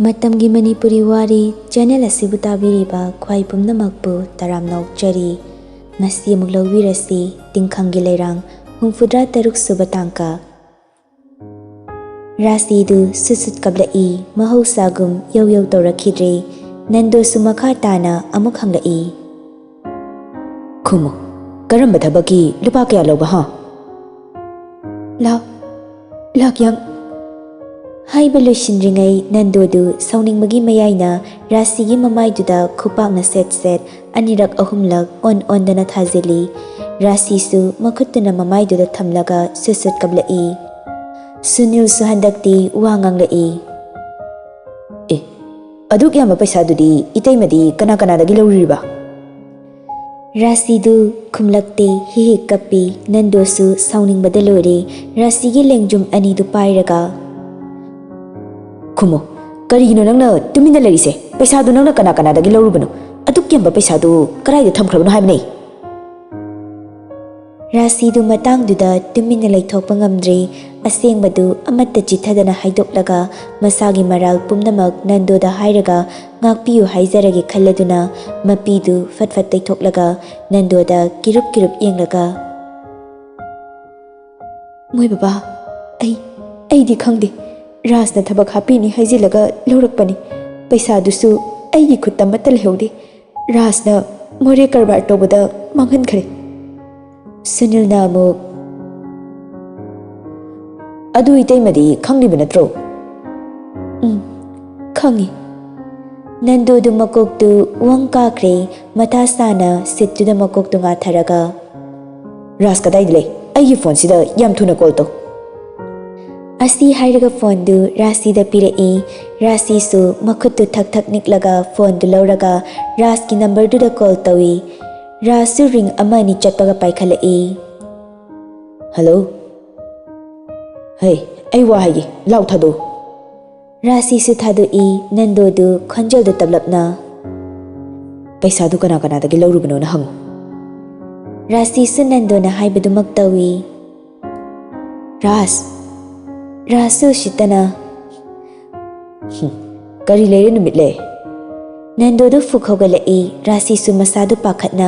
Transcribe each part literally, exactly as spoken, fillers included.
ꯃꯇꯝꯒꯤ ꯃꯅꯤꯄꯨꯔꯤ ꯋꯥꯔꯤ ꯆꯦꯅꯦꯜ ꯑꯁꯤꯕꯨ ꯇꯥꯕꯤꯔꯤꯕ ꯈ꯭ꯋꯥꯏ ꯄꯨꯝꯅꯃꯛꯄꯨ ꯇꯔꯥꯝꯅ ꯑꯣꯛꯆꯔꯤ꯫ ꯉꯁꯤ ꯑꯃꯨꯛ ꯂꯧꯕꯤꯔꯁꯤ ꯇꯤꯡꯈꯪꯒꯤ ꯂꯩꯔꯥꯡ ꯍꯨꯝꯐꯨꯇꯔꯥ ꯇꯔꯨꯛ ꯁꯨꯕ ꯇꯥꯡꯀꯛ꯫ ꯔꯥꯁꯤꯗꯨ ꯁꯨꯠ ꯁꯨꯠ ꯀꯞꯂꯛꯏ꯫ ꯃꯍꯧꯁꯥꯒꯨꯝ ꯌꯧ ꯌꯧ ꯇꯧꯔꯛꯈꯤꯗ꯭ꯔꯦ꯫ ꯅꯟꯗꯣꯁꯨ ꯃꯈꯥ ꯇꯥꯅ ꯑꯃꯨꯛ ꯍꯪꯂꯛꯏ꯫ ꯈꯨꯝꯃꯨ, ꯀꯔꯝꯕ ꯊꯕꯛꯀꯤ ꯂꯨꯄꯥ ꯀꯌꯥ ꯂꯧꯕ, ꯍꯥ? ꯂꯥꯛ, ꯂꯥꯛ ꯌꯥꯡ-, ꯍꯥꯏꯕ ꯂꯣꯏꯁꯤꯟꯗ꯭ꯔꯤꯉꯩ ꯅꯟꯗꯣꯗꯨ ꯁꯥꯎꯅꯤꯡꯕꯒꯤ ꯃꯌꯥꯏꯅ ꯔꯥꯁꯤꯒꯤ ꯃꯃꯥꯏꯗꯨꯗ ꯈꯨꯄꯥꯛꯅ ꯁꯦꯠ ꯁꯦꯠ ꯑꯅꯤꯔꯛ ꯑꯍꯨꯝꯂꯛ ꯑꯣꯟ ꯑꯣꯟꯗꯅ ꯊꯥꯖꯤꯜꯂꯤ꯫ ꯔꯥꯁꯤꯁꯨ ꯃꯈꯨꯠꯇꯨꯅ ꯃꯃꯥꯏꯗꯨꯗ ꯊꯝꯂꯒ ꯁꯨꯠ ꯁꯨꯠ ꯀꯞꯂꯛꯏ꯫ ꯁꯨꯅꯤꯜꯁꯨ ꯍꯟꯗꯛꯇꯤ ꯋꯥ ꯉꯥꯡꯂꯛꯏ꯫ ꯑꯦ, ꯑꯗꯨꯛ ꯌꯥꯝꯕ ꯄꯩꯁꯥꯗꯨꯗꯤ ꯏꯇꯩꯃꯗꯤ ꯀꯅꯥ ꯀꯅꯥꯗꯒꯤ ꯂꯧꯔꯨꯔꯤꯕ? ꯔꯥꯁꯤꯗꯨ ꯈꯨꯝꯂꯛꯇꯦ꯫ ꯍꯤ ꯍꯤ ꯀꯞꯄꯤ꯫ ꯅꯟꯗꯣꯁꯨ ꯁꯥꯎꯅꯤꯡꯕꯗ ꯂꯣꯏꯔꯦ꯫ ꯔꯥꯁꯤꯒꯤ ꯂꯦꯡꯖꯨꯝ ꯑꯅꯤꯗꯨ ꯄꯥꯏꯔꯒ, ꯈꯨꯝꯃꯣ, ꯀꯔꯤꯒꯤꯅꯣ ꯅꯪꯅ ꯇꯨꯃꯤꯟꯅ ꯂꯩꯔꯤꯁꯦ? ꯄꯩꯁꯥꯗꯨ ꯅꯪꯅ ꯀꯅꯥ ꯀꯅꯥꯗꯒꯤ ꯂꯧꯔꯨꯕꯅꯣ? ꯑꯗꯨꯛ ꯌꯥꯝꯕ ꯄꯩꯁꯥꯗꯨ ꯀꯗꯥꯏꯗ ꯊꯝꯈ꯭ꯔꯕꯅꯣ ꯍꯥꯏꯕꯅꯦ? ꯔꯥꯁꯤꯗꯨ ꯃꯇꯥꯡꯗꯨꯗ ꯇꯨꯃꯤꯟꯅ ꯂꯩꯊꯣꯛꯄ ꯉꯝꯗ꯭ꯔꯦ꯫ ꯑꯁꯦꯡꯕꯗꯨ ꯑꯃꯠꯇ ꯆꯤꯠꯊꯗꯅ ꯍꯥꯏꯗꯣꯛꯂꯒ ꯃꯁꯥꯒꯤ ꯃꯔꯥꯜ ꯄꯨꯝꯅꯃꯛ ꯅꯟꯗꯣꯗ ꯍꯥꯏꯔꯒ ꯉꯥꯛꯄꯤꯌꯨ ꯍꯥꯏꯖꯔꯒꯦ ꯈꯜꯂꯗꯨꯅ ꯃꯄꯤꯗꯨ ꯐꯠ ꯐꯠ ꯇꯩꯊꯣꯛꯂꯒ ꯅꯟꯗꯣꯗ ꯀꯤꯔꯨꯞ ꯀꯤꯔꯨꯞ ꯌꯦꯡꯂꯒ, "ꯃꯣꯏ ꯕꯕꯥ, ꯑꯩ, ꯑꯩꯗꯤ ꯈꯪꯗꯦ꯫ ꯔꯥꯖꯅ ꯊꯕꯛ ꯍꯥꯞꯄꯤꯅꯤ ꯍꯥꯏꯖꯤꯜꯂꯒ ꯂꯧꯔꯛꯄꯅꯤ꯫ ꯄꯩꯁꯥꯗꯨꯁꯨ ꯑꯩꯒꯤ ꯈꯨꯠꯇ ꯑꯃꯠꯇ ꯂꯩꯍꯧꯗꯦ꯫ ꯔꯥꯖꯅ ꯃꯣꯔꯦ ꯀꯔꯕꯥꯔ ꯇꯧꯕꯗ ꯃꯥꯡꯍꯟꯈ꯭ꯔꯦ꯫" ꯁꯨꯅꯤꯜꯅ ꯑꯃꯨꯛ, "ꯑꯗꯨ ꯏꯇꯩꯃꯗꯤ ꯈꯪꯂꯤꯕ ꯅꯠꯇ꯭ꯔꯣ?" "ꯎꯝ, ꯈꯪꯉꯤ꯫" ꯅꯟꯗꯨꯗꯨ ꯃꯀꯣꯛꯇꯨ ꯋꯪ ꯀꯥꯈ꯭ꯔꯦ꯫ ꯃꯊꯥ ꯁꯥꯅ ꯁꯤꯠꯇꯨꯗ ꯃꯀꯣꯛꯇꯨ ꯉꯥꯊꯔꯒ, "ꯔꯥꯖ ꯀꯗꯥꯏꯗ ꯂꯩ? ꯑꯩꯒꯤ ꯐꯣꯟꯁꯤꯗ ꯌꯥꯝ ꯊꯨꯅ ꯀꯣꯜ ꯇꯧ꯫" ꯑꯁꯤ ꯍꯥꯏꯔꯒ ꯐꯣꯟꯗꯨ ꯔꯥꯁꯤꯗ ꯄꯤꯔꯛꯏ꯫ ꯔꯥꯁꯤꯁꯨ ꯃꯈꯨꯠꯇꯨ ꯊꯛ ꯊꯛ ꯅꯤꯛꯂꯒ ꯐꯣꯟꯗꯨ ꯂꯧꯔꯒ ꯔꯥꯖꯀꯤ ꯅꯝꯕꯔꯗꯨꯗ ꯀꯣꯜ ꯇꯧꯏ꯫ ꯔꯥꯖꯁꯨ ꯔꯤꯡ ꯑꯃ ꯑꯅꯤ ꯆꯠꯄꯒ ꯄꯥꯏꯈꯠꯂꯛꯏ꯫ "ꯍꯜꯂꯣ꯫ ꯍꯩ, ꯑꯩ ꯋꯥ ꯍꯥꯏꯒꯦ, ꯂꯥꯎ ꯊꯥꯗꯣꯛꯎ꯫" ꯔꯥꯁꯤꯁꯨ ꯊꯥꯗꯣꯛꯏ꯫ ꯅꯟꯗꯣꯗꯨ ꯈꯣꯟꯖꯦꯜꯗꯨ ꯇꯞꯂꯞꯅ, "ꯄꯩꯁꯥꯗꯨ ꯀꯅꯥ ꯀꯅꯥꯗꯒꯤ ꯂꯧꯔꯨꯕꯅꯣꯅ ꯍꯪꯉꯨ꯫" ꯔꯥꯁꯤꯁꯨ ꯅꯟꯗꯣꯅ ꯍꯥꯏꯕꯗꯨꯃꯛ ꯇꯧꯏ꯫ ꯔꯥꯖ, ꯔꯥꯖꯁꯨ ꯎꯁꯤꯠꯇꯅ, "ꯍꯨꯝ, ꯀꯔꯤ ꯂꯩꯔꯦ ꯅꯨꯃꯤꯠꯂꯩ? ꯅꯟꯗꯣꯗꯨ ꯐꯨꯛ ꯍꯧꯒꯠꯂꯛꯏ꯫ ꯔꯥꯁꯤꯁꯨ ꯃꯁꯥꯗꯨ ꯄꯥꯈꯠꯅ,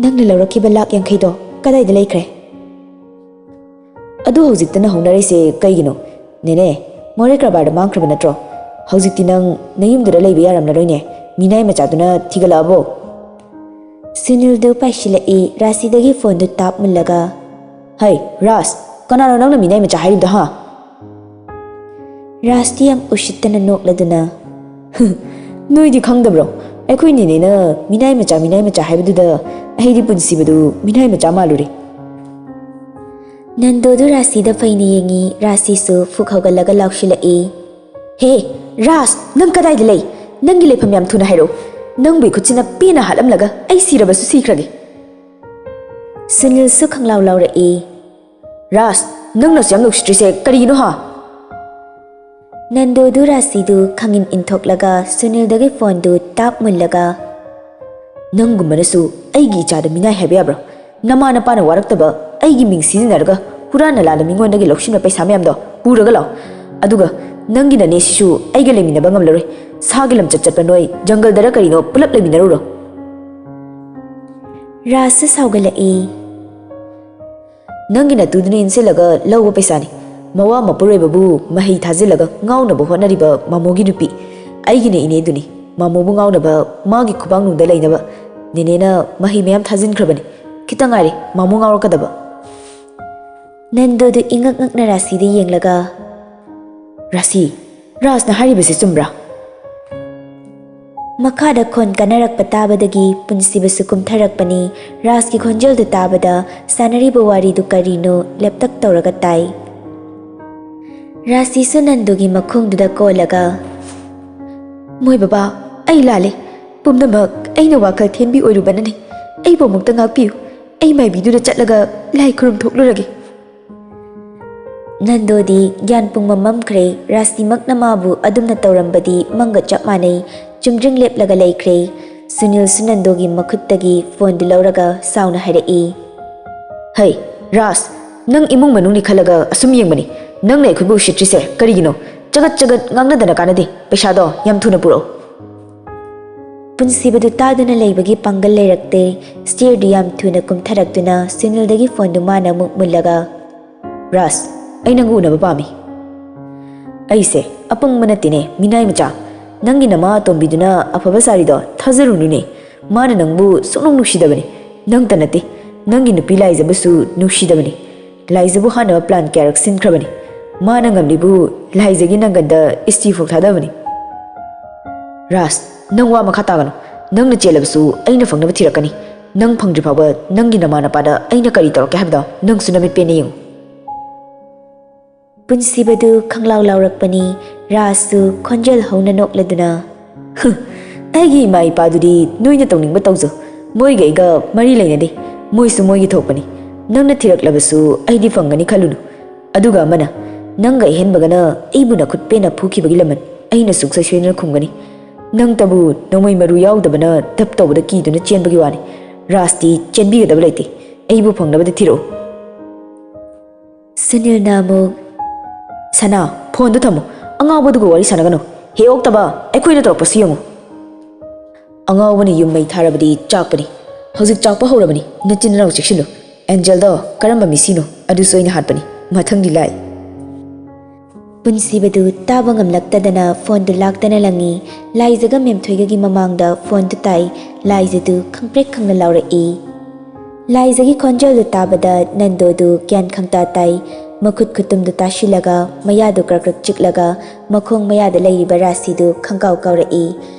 "ꯅꯪꯅ ꯂꯧꯔꯛꯈꯤꯕ ꯂꯥꯛ ꯌꯥꯡꯈꯩꯗꯣ ꯀꯗꯥꯏꯗ ꯂꯩꯈ꯭ꯔꯦ?" "ꯑꯗꯨ ꯍꯧꯖꯤꯛꯇꯅ ꯍꯧꯅꯔꯤꯁꯦ ꯀꯩꯒꯤꯅꯣ? ꯅꯦꯅꯦ, ꯃꯣꯔꯦ ꯀꯔꯕꯥꯔꯗ ꯃꯥꯡꯈ꯭ꯔꯕ ꯅꯠꯇ꯭ꯔꯣ? ꯍꯧꯖꯤꯛꯇꯤ ꯅꯪ ꯅꯌꯨꯝꯗꯨꯗ ꯂꯩꯕ ꯌꯥꯔꯝꯂꯔꯣꯏꯅꯦ, ꯃꯤꯅꯥꯏ ꯃꯆꯥꯗꯨꯅ ꯊꯤꯒꯠꯂꯛꯑꯕꯣ?" ꯁꯨꯅꯤꯜꯗꯨ ꯄꯥꯏꯁꯤꯜꯂꯛꯏ꯫ ꯔꯥꯁꯤꯗꯒꯤ ꯐꯣꯟꯗꯨ ꯇꯥꯞ ꯃꯨꯜꯂꯒ, "ꯍꯩ ꯔꯥꯖ, ꯀꯅꯥꯅꯣ ꯅꯪꯅ ꯃꯤꯅꯥꯏ ꯃꯆꯥ ꯍꯥꯏꯔꯤꯕꯗꯣ, ꯍꯥ?" ꯔꯥꯖꯇꯤ ꯌꯥꯝ ꯎꯁꯤꯠꯇꯅ ꯅꯣꯛꯂꯗꯨꯅ, "ꯅꯣꯏꯗꯤ ꯈꯪꯗꯕ꯭ꯔꯣ? ꯑꯩꯈꯣꯏ ꯅꯦꯅꯦꯅ ꯃꯤꯅꯥꯏ ꯃꯆꯥ, ꯃꯤꯅꯥꯏ ꯃꯆꯥ ꯍꯥꯏꯕꯗꯨꯗ ꯑꯩꯗꯤ ꯄꯨꯟꯁꯤꯕꯗꯨ ꯃꯤꯅꯥꯏ ꯃꯆꯥ ꯃꯥꯜꯂꯨꯔꯦ꯫" ꯅꯟꯗꯣꯗꯨ ꯔꯥꯁꯤꯗ ꯐꯩꯅ ꯌꯦꯡꯉꯤ꯫ ꯔꯥꯁꯤꯁꯨ ꯐꯨꯛ ꯍꯧꯒꯠꯂꯒ ꯂꯥꯎꯁꯤꯜꯂꯛꯏ, "ꯍꯦ ꯔꯥꯖ, ꯅꯪ ꯀꯗꯥꯏꯗ ꯂꯩ? ꯅꯪꯒꯤ ꯂꯩꯐꯝ ꯌꯥꯝ ꯊꯨꯅ ꯍꯥꯏꯔꯛꯎ꯫ ꯅꯪꯕꯨ ꯏꯈꯨꯠꯁꯤꯅ ꯄꯦꯟꯅ ꯍꯥꯠꯂꯝꯂꯒ ꯑꯩ ꯁꯤꯔꯕꯁꯨ ꯁꯤꯈ꯭ꯔꯒꯦ꯫" ꯁꯨꯅꯤꯜꯁꯨ ꯈꯪꯂꯥꯎ ꯂꯥꯎꯔꯛꯏ, "ꯔꯥꯖ, ꯅꯪꯅꯁꯨ ꯌꯥꯝ ꯅꯨꯡꯁꯤꯠꯇ꯭ꯔꯤꯁꯦ ꯀꯔꯤꯒꯤꯅꯣ, ꯍꯥ?" ꯅꯟꯗꯣꯗꯨ ꯔꯥꯁꯤꯗꯨ ꯈꯪꯏꯟ ꯏꯟꯊꯣꯛꯂꯒ ꯁꯨꯅꯤꯜꯗꯒꯤ ꯐꯣꯟꯗꯨ ꯇꯥꯞ ꯃꯨꯜꯂꯒ, "ꯅꯪꯒꯨꯝꯕꯅꯁꯨ ꯑꯩꯒꯤ ꯏꯆꯥꯗ ꯃꯤꯅꯥꯏ ꯍꯥꯏꯕ ꯌꯥꯕ꯭ꯔꯣ? ꯅꯃꯥ ꯅꯄꯥꯅ ꯋꯥꯔꯛꯇꯕ ꯑꯩꯒꯤ ꯃꯤꯡ ꯁꯤꯖꯤꯟꯅꯔꯒ ꯍꯨꯔꯥꯟꯅ ꯂꯥꯟꯅ ꯃꯤꯉꯣꯟꯗꯒꯤ ꯂꯧꯁꯤꯟꯕ ꯄꯩꯁꯥ ꯃꯌꯥꯝꯗꯣ ꯄꯨꯔꯒ ꯂꯥꯛꯑꯣ꯫ ꯑꯗꯨꯒ ꯅꯪꯒꯤ ꯅꯅꯦꯁꯤꯁꯨ ꯑꯩꯒ ꯂꯩꯃꯤꯟꯅꯕ ꯉꯝꯂꯔꯣꯏ꯫ ꯁꯥꯒꯤ ꯂꯝꯆꯠ ꯆꯠꯄ ꯅꯣꯏ ꯖꯪꯒꯜꯗꯔ ꯀꯔꯤꯅꯣ ꯄꯨꯂꯞ ꯂꯩꯃꯤꯟꯅꯔꯨꯔꯣ꯫" ꯔꯥꯖꯁꯨ ꯁꯥꯎꯒꯠꯂꯛꯏ꯫ "ꯅꯪꯒꯤ ꯅꯇꯨꯗꯨꯅ ꯏꯟꯁꯤꯜꯂꯒ ꯂꯧꯕ ꯄꯩꯁꯥꯅꯤ꯫ ꯃꯋꯥ ꯃꯄꯨꯔꯣꯏꯕꯕꯨ ꯃꯍꯩ ꯊꯥꯖꯤꯜꯂꯒ ꯉꯥꯎꯅꯕ ꯍꯣꯠꯅꯔꯤꯕ ꯃꯥꯃꯣꯒꯤ ꯅꯨꯄꯤ꯫ ꯑꯩꯒꯤꯅ ꯏꯅꯦꯗꯨꯅꯤ꯫ ꯃꯥꯃꯣꯕꯨ ꯉꯥꯎꯅꯕ ꯃꯥꯒꯤ ꯈꯨꯕꯥꯡꯅꯨꯡꯗ ꯂꯩꯅꯕ ꯅꯦꯅꯦꯅ ꯃꯍꯩ ꯃꯌꯥꯝ ꯊꯥꯖꯤꯟꯈ꯭ꯔꯕꯅꯤ꯫ ꯈꯤꯇꯪ ꯉꯥꯏꯔꯦ ꯃꯥꯃꯣ ꯉꯥꯎꯔꯛꯀꯗꯕ꯫" ꯅꯟꯗꯨꯗꯨ ꯏꯉꯛ ꯉꯛꯅ ꯔꯥꯁꯤꯗ ꯌꯦꯡꯂꯒ, "ꯔꯥꯁꯤ, ꯔꯥꯖꯅ ꯍꯥꯏꯔꯤꯕꯁꯤ ꯆꯨꯝꯕ꯭ꯔꯥ?" ꯃꯈꯥꯗ ꯈꯣꯟ ꯀꯥꯟꯅꯔꯛꯄ ꯇꯥꯕꯗꯒꯤ ꯄꯨꯟꯁꯤꯕꯁꯨ ꯀꯨꯝꯊꯔꯛꯄꯅꯤ꯫ ꯔꯥꯖꯀꯤ ꯈꯣꯟꯖꯦꯜꯗꯨ ꯇꯥꯕꯗ ꯁꯥꯟꯅꯔꯤꯕ ꯋꯥꯔꯤꯗꯨ ꯀꯔꯤꯅꯣ ꯂꯦꯞꯇꯛ ꯇꯧꯔꯒ ꯇꯥꯏ꯫ ꯔꯥꯁꯤꯁꯨ ꯅꯟꯗꯨꯒꯤ ꯃꯈꯣꯡꯗꯨꯗ ꯀꯣꯜꯂꯒ, "ꯃꯣꯏ ꯕꯕꯥ, ꯑꯩ ꯂꯥꯜꯂꯦ꯫ ꯄꯨꯝꯅꯃꯛ ꯑꯩꯅ ꯋꯥꯈꯜ ꯊꯦꯟꯕꯤ ꯑꯣꯏꯔꯨꯕꯅꯅꯤ꯫ ꯑꯩꯕꯨ ꯑꯃꯨꯛꯇ ꯉꯥꯛꯄꯤꯌꯨ꯫ ꯑꯩ ꯃꯥꯏꯕꯤꯗꯨꯗ ꯆꯠꯂꯒ ꯂꯥꯏ ꯈꯨꯔꯨꯝ ꯊꯣꯛꯂꯨꯔꯒꯦ꯫" ꯅꯟꯗꯣꯗꯤ ꯒ꯭ꯌꯥꯟ ꯄꯨꯡꯃꯝ ꯃꯝꯈ꯭ꯔꯦ꯫ ꯔꯥꯁꯤꯃꯛꯅ ꯃꯥꯕꯨ ꯑꯗꯨꯝꯅ ꯇꯧꯔꯝꯕꯗꯤ ꯃꯪꯒ ꯆꯞ ꯃꯥꯟꯅꯩ꯫ ꯆꯨꯝꯗ꯭ꯔꯤꯡ ꯂꯦꯞꯂꯒ ꯂꯩꯈ꯭ꯔꯦ꯫ ꯁꯨꯅꯤꯜꯁꯨ ꯅꯟꯗꯣꯒꯤ ꯃꯈꯨꯠꯇꯒꯤ ꯐꯣꯟꯗꯨ ꯂꯧꯔꯒ ꯁꯥꯎꯅ ꯍꯥꯏꯔꯛꯏ, "ꯍꯩ, ꯔꯥꯖ, ꯅꯪ ꯏꯃꯨꯡ ꯃꯅꯨꯡꯅꯤ ꯈꯜꯂꯒ ꯑꯁꯨꯝ ꯌꯦꯡꯕꯅꯤ꯫ ꯅꯪꯅ ꯑꯩꯈꯣꯏꯕꯨ ꯎꯁꯤꯠꯇ꯭ꯔꯤꯁꯦ ꯀꯔꯤꯒꯤꯅꯣ? ꯆꯒꯠ ꯆꯒꯠ ꯉꯥꯡꯅꯗꯅ ꯀꯥꯟꯅꯗꯦ꯫ ꯄꯩꯁꯥꯗꯣ ꯌꯥꯝ ꯊꯨꯅ ꯄꯨꯔꯛꯑꯣ꯫ ꯄꯨꯟꯁꯤꯕꯗꯨ ꯇꯥꯗꯨꯅ ꯂꯩꯕꯒꯤ ꯄꯥꯡꯒꯜ ꯂꯩꯔꯛꯇꯦ꯫ ꯁ꯭ꯇꯤꯌꯔꯗꯨ ꯌꯥꯝ ꯊꯨꯅ ꯀꯨꯝꯊꯔꯛꯇꯨꯅ ꯁꯨꯅꯤꯜꯗꯒꯤ ꯐꯣꯟꯗꯨ ꯃꯥꯅ ꯑꯃꯨꯛ ꯃꯨꯜꯂꯒ, "ꯔꯥꯖ, ꯑꯩ ꯅꯪꯒ ꯎꯅꯕ ꯄꯥꯝꯃꯤ꯫" "ꯑꯩꯁꯦ ꯑꯄꯪꯕ ꯅꯠꯇꯦꯅꯦ, ꯃꯤꯅꯥꯏ ꯃꯆꯥ꯫ ꯅꯪꯒꯤ ꯅꯃꯥ ꯑꯇꯣꯝꯕꯤꯗꯨꯅ ꯑꯐꯕ ꯁꯥꯔꯤꯗꯣ ꯊꯥꯖꯔꯨꯅꯨꯅꯦ꯫ ꯃꯥꯅ ꯅꯪꯕꯨ ꯁꯨꯡꯅꯨꯡ ꯅꯨꯡꯁꯤꯗꯕꯅꯤ꯫ ꯅꯪꯇ ꯅꯠꯇꯦ, ꯅꯪꯒꯤ ꯅꯨꯄꯤ ꯂꯥꯏꯖꯕꯁꯨ ꯅꯨꯡꯁꯤꯗꯕꯅꯤ꯫ ꯂꯥꯏꯖꯕꯨ ꯍꯥꯠꯅꯕ ꯄ꯭ꯂꯥꯟ ꯀꯌꯥꯔꯛ ꯁꯤꯟꯈ꯭ꯔꯕꯅꯤ꯫ ꯃꯥꯅ ꯉꯝꯂꯤꯕꯨ ꯂꯥꯏꯖꯒꯤ ꯅꯪꯒꯟꯗ ꯏꯁꯇꯤ ꯐꯥꯎ ꯊꯥꯗꯕꯅꯤ꯫" "ꯔꯥꯖ, ꯅꯪ ꯋꯥ ꯃꯈꯥ ꯇꯥꯒꯅꯨ꯫ ꯅꯪꯅ ꯆꯦꯜꯂꯕꯁꯨ ꯑꯩꯅ ꯐꯪꯅꯕ ꯊꯤꯔꯛꯀꯅꯤ꯫ ꯅꯪ ꯐꯪꯗ꯭ꯔꯤ ꯐꯥꯎꯕ ꯅꯪꯒꯤ ꯅꯃꯥ ꯅꯄꯥꯗ ꯑꯩꯅ ꯀꯔꯤ ꯇꯧꯔꯛꯀꯦ ꯍꯥꯏꯕꯗꯣ ꯅꯪꯁꯨ ꯅꯃꯤꯠ ꯄꯦꯟꯅ ꯌꯦꯡꯉꯨ꯫" ꯄꯨꯟꯁꯤꯕꯗꯨ ꯈꯪꯂꯥꯎ ꯂꯥꯎꯔꯛꯄꯅꯤ꯫ ꯔꯥꯖꯁꯨ ꯈꯣꯟꯖꯦꯜ ꯍꯧꯅ ꯅꯣꯛꯂꯗꯨꯅ, "ꯍꯨ, ꯑꯩꯒꯤ ꯏꯃꯥ ꯏꯄꯥꯗꯨꯗꯤ ꯅꯣꯏꯅ ꯇꯧꯅꯤꯡꯕ ꯇꯧꯖꯧ꯫ ꯃꯣꯏꯒ ꯑꯩꯒ ꯃꯔꯤ ꯂꯩꯅꯗꯦ꯫ ꯃꯣꯏꯁꯨ ꯃꯣꯏꯒꯤ ꯊꯣꯛꯄꯅꯤ꯫ ꯅꯪꯅ ꯊꯤꯔꯛꯂꯕꯁꯨ ꯑꯩꯗꯤ ꯐꯪꯒꯅꯤ ꯈꯜꯂꯨꯅꯨ꯫ ꯑꯗꯨꯒ ꯑꯃꯅ, ꯅꯪꯒ ꯑꯍꯦꯟꯕꯒꯅ ꯑꯩꯕꯨ ꯅꯈꯨꯠ ꯄꯦꯟꯅ ꯐꯨꯈꯤꯕꯒꯤ ꯂꯃꯟ ꯑꯩꯅ ꯁꯨꯡꯁꯣꯏ ꯁꯣꯏꯗꯅ ꯈꯨꯝꯒꯅꯤ꯫ ꯅꯪꯇꯕꯨ ꯅꯣꯡꯃꯩ ꯃꯔꯨ ꯌꯥꯎꯗꯕꯅ ꯙꯞ ꯇꯧꯕꯗ ꯀꯤꯗꯨꯅ ꯆꯦꯟꯕꯒꯤ ꯋꯥꯅꯤ꯫ ꯔꯥꯖꯇꯤ ꯆꯦꯟꯕꯤꯒꯗꯕ ꯂꯩꯇꯦ꯫ ꯑꯩꯕꯨ ꯐꯪꯅꯕꯗꯤ ꯊꯤꯔꯛꯎ꯫" ꯁꯨꯅꯤꯜꯅ ꯑꯃꯨꯛ, "ꯁꯅꯥ, ꯐꯣꯟꯗꯨ ꯊꯝꯃꯨ꯫ ꯑꯉꯥꯎꯕꯗꯨꯒ ꯋꯥꯔꯤ ꯁꯥꯟꯅꯒꯅꯨ꯫ ꯍꯦꯛ ꯑꯣꯛꯇꯕ ꯑꯩꯈꯣꯏꯅ ꯇꯧꯔꯛꯄꯁꯨ ꯌꯦꯡꯉꯨ꯫" "ꯑꯉꯥꯎꯕꯅ ꯌꯨꯝ ꯃꯩ ꯊꯥꯔꯕꯗꯤ ꯆꯥꯛꯄꯅꯤ꯫ ꯍꯧꯖꯤꯛ ꯆꯥꯛꯄ ꯍꯧꯔꯕꯅꯤ꯫ ꯅꯆꯤꯟ ꯅꯅꯥꯎ ꯆꯦꯛꯁꯤꯜꯂꯨ꯫ ꯑꯦꯟꯖꯦꯜꯗꯣ ꯀꯔꯝꯕ ꯃꯤꯁꯤꯅꯣ ꯑꯗꯨꯁꯨ ꯑꯩꯅ ꯍꯥꯠꯄꯅꯤ꯫ ꯃꯊꯪꯗꯤ ꯂꯥꯏ꯫" ꯄꯨꯟꯁꯤꯕꯗꯨ ꯇꯥꯕ ꯉꯝꯂꯛꯇꯗꯅ ꯐꯣꯟꯗꯨ ꯂꯥꯛꯇꯅ ꯂꯪꯉꯤ꯫ ꯂꯥꯏꯖꯒ ꯃꯦꯝꯊꯣꯏꯒꯒꯤ ꯃꯃꯥꯡꯗ ꯐꯣꯟꯗꯨ ꯇꯥꯏ꯫ ꯂꯥꯏꯖꯗꯨ ꯈꯪꯄ꯭ꯔꯦꯛ ꯈꯪꯅ ꯂꯥꯎꯔꯛꯏ꯫ ꯂꯥꯏꯖꯒꯤ ꯈꯣꯟꯖꯦꯜꯗꯨ ꯇꯥꯕꯗ ꯅꯟꯗꯣꯗꯨ ꯒ꯭ꯌꯥꯟ ꯈꯪꯇꯥ ꯇꯥꯏ꯫ ꯃꯈꯨꯠ ꯈꯨꯇꯨꯝꯗꯨ ꯇꯥꯁꯤꯜꯂꯒ, ꯃꯌꯥꯗꯨ ꯀ꯭ꯔꯛ ꯀ꯭ꯔꯛ ꯆꯤꯛꯂꯒ, ꯃꯈꯣꯡ ꯃꯌꯥꯗ ꯂꯩꯔꯤꯕ ꯔꯥꯁꯤꯗꯨ ꯈꯪꯀꯥꯎ ꯀꯥꯎꯔꯛꯏ꯫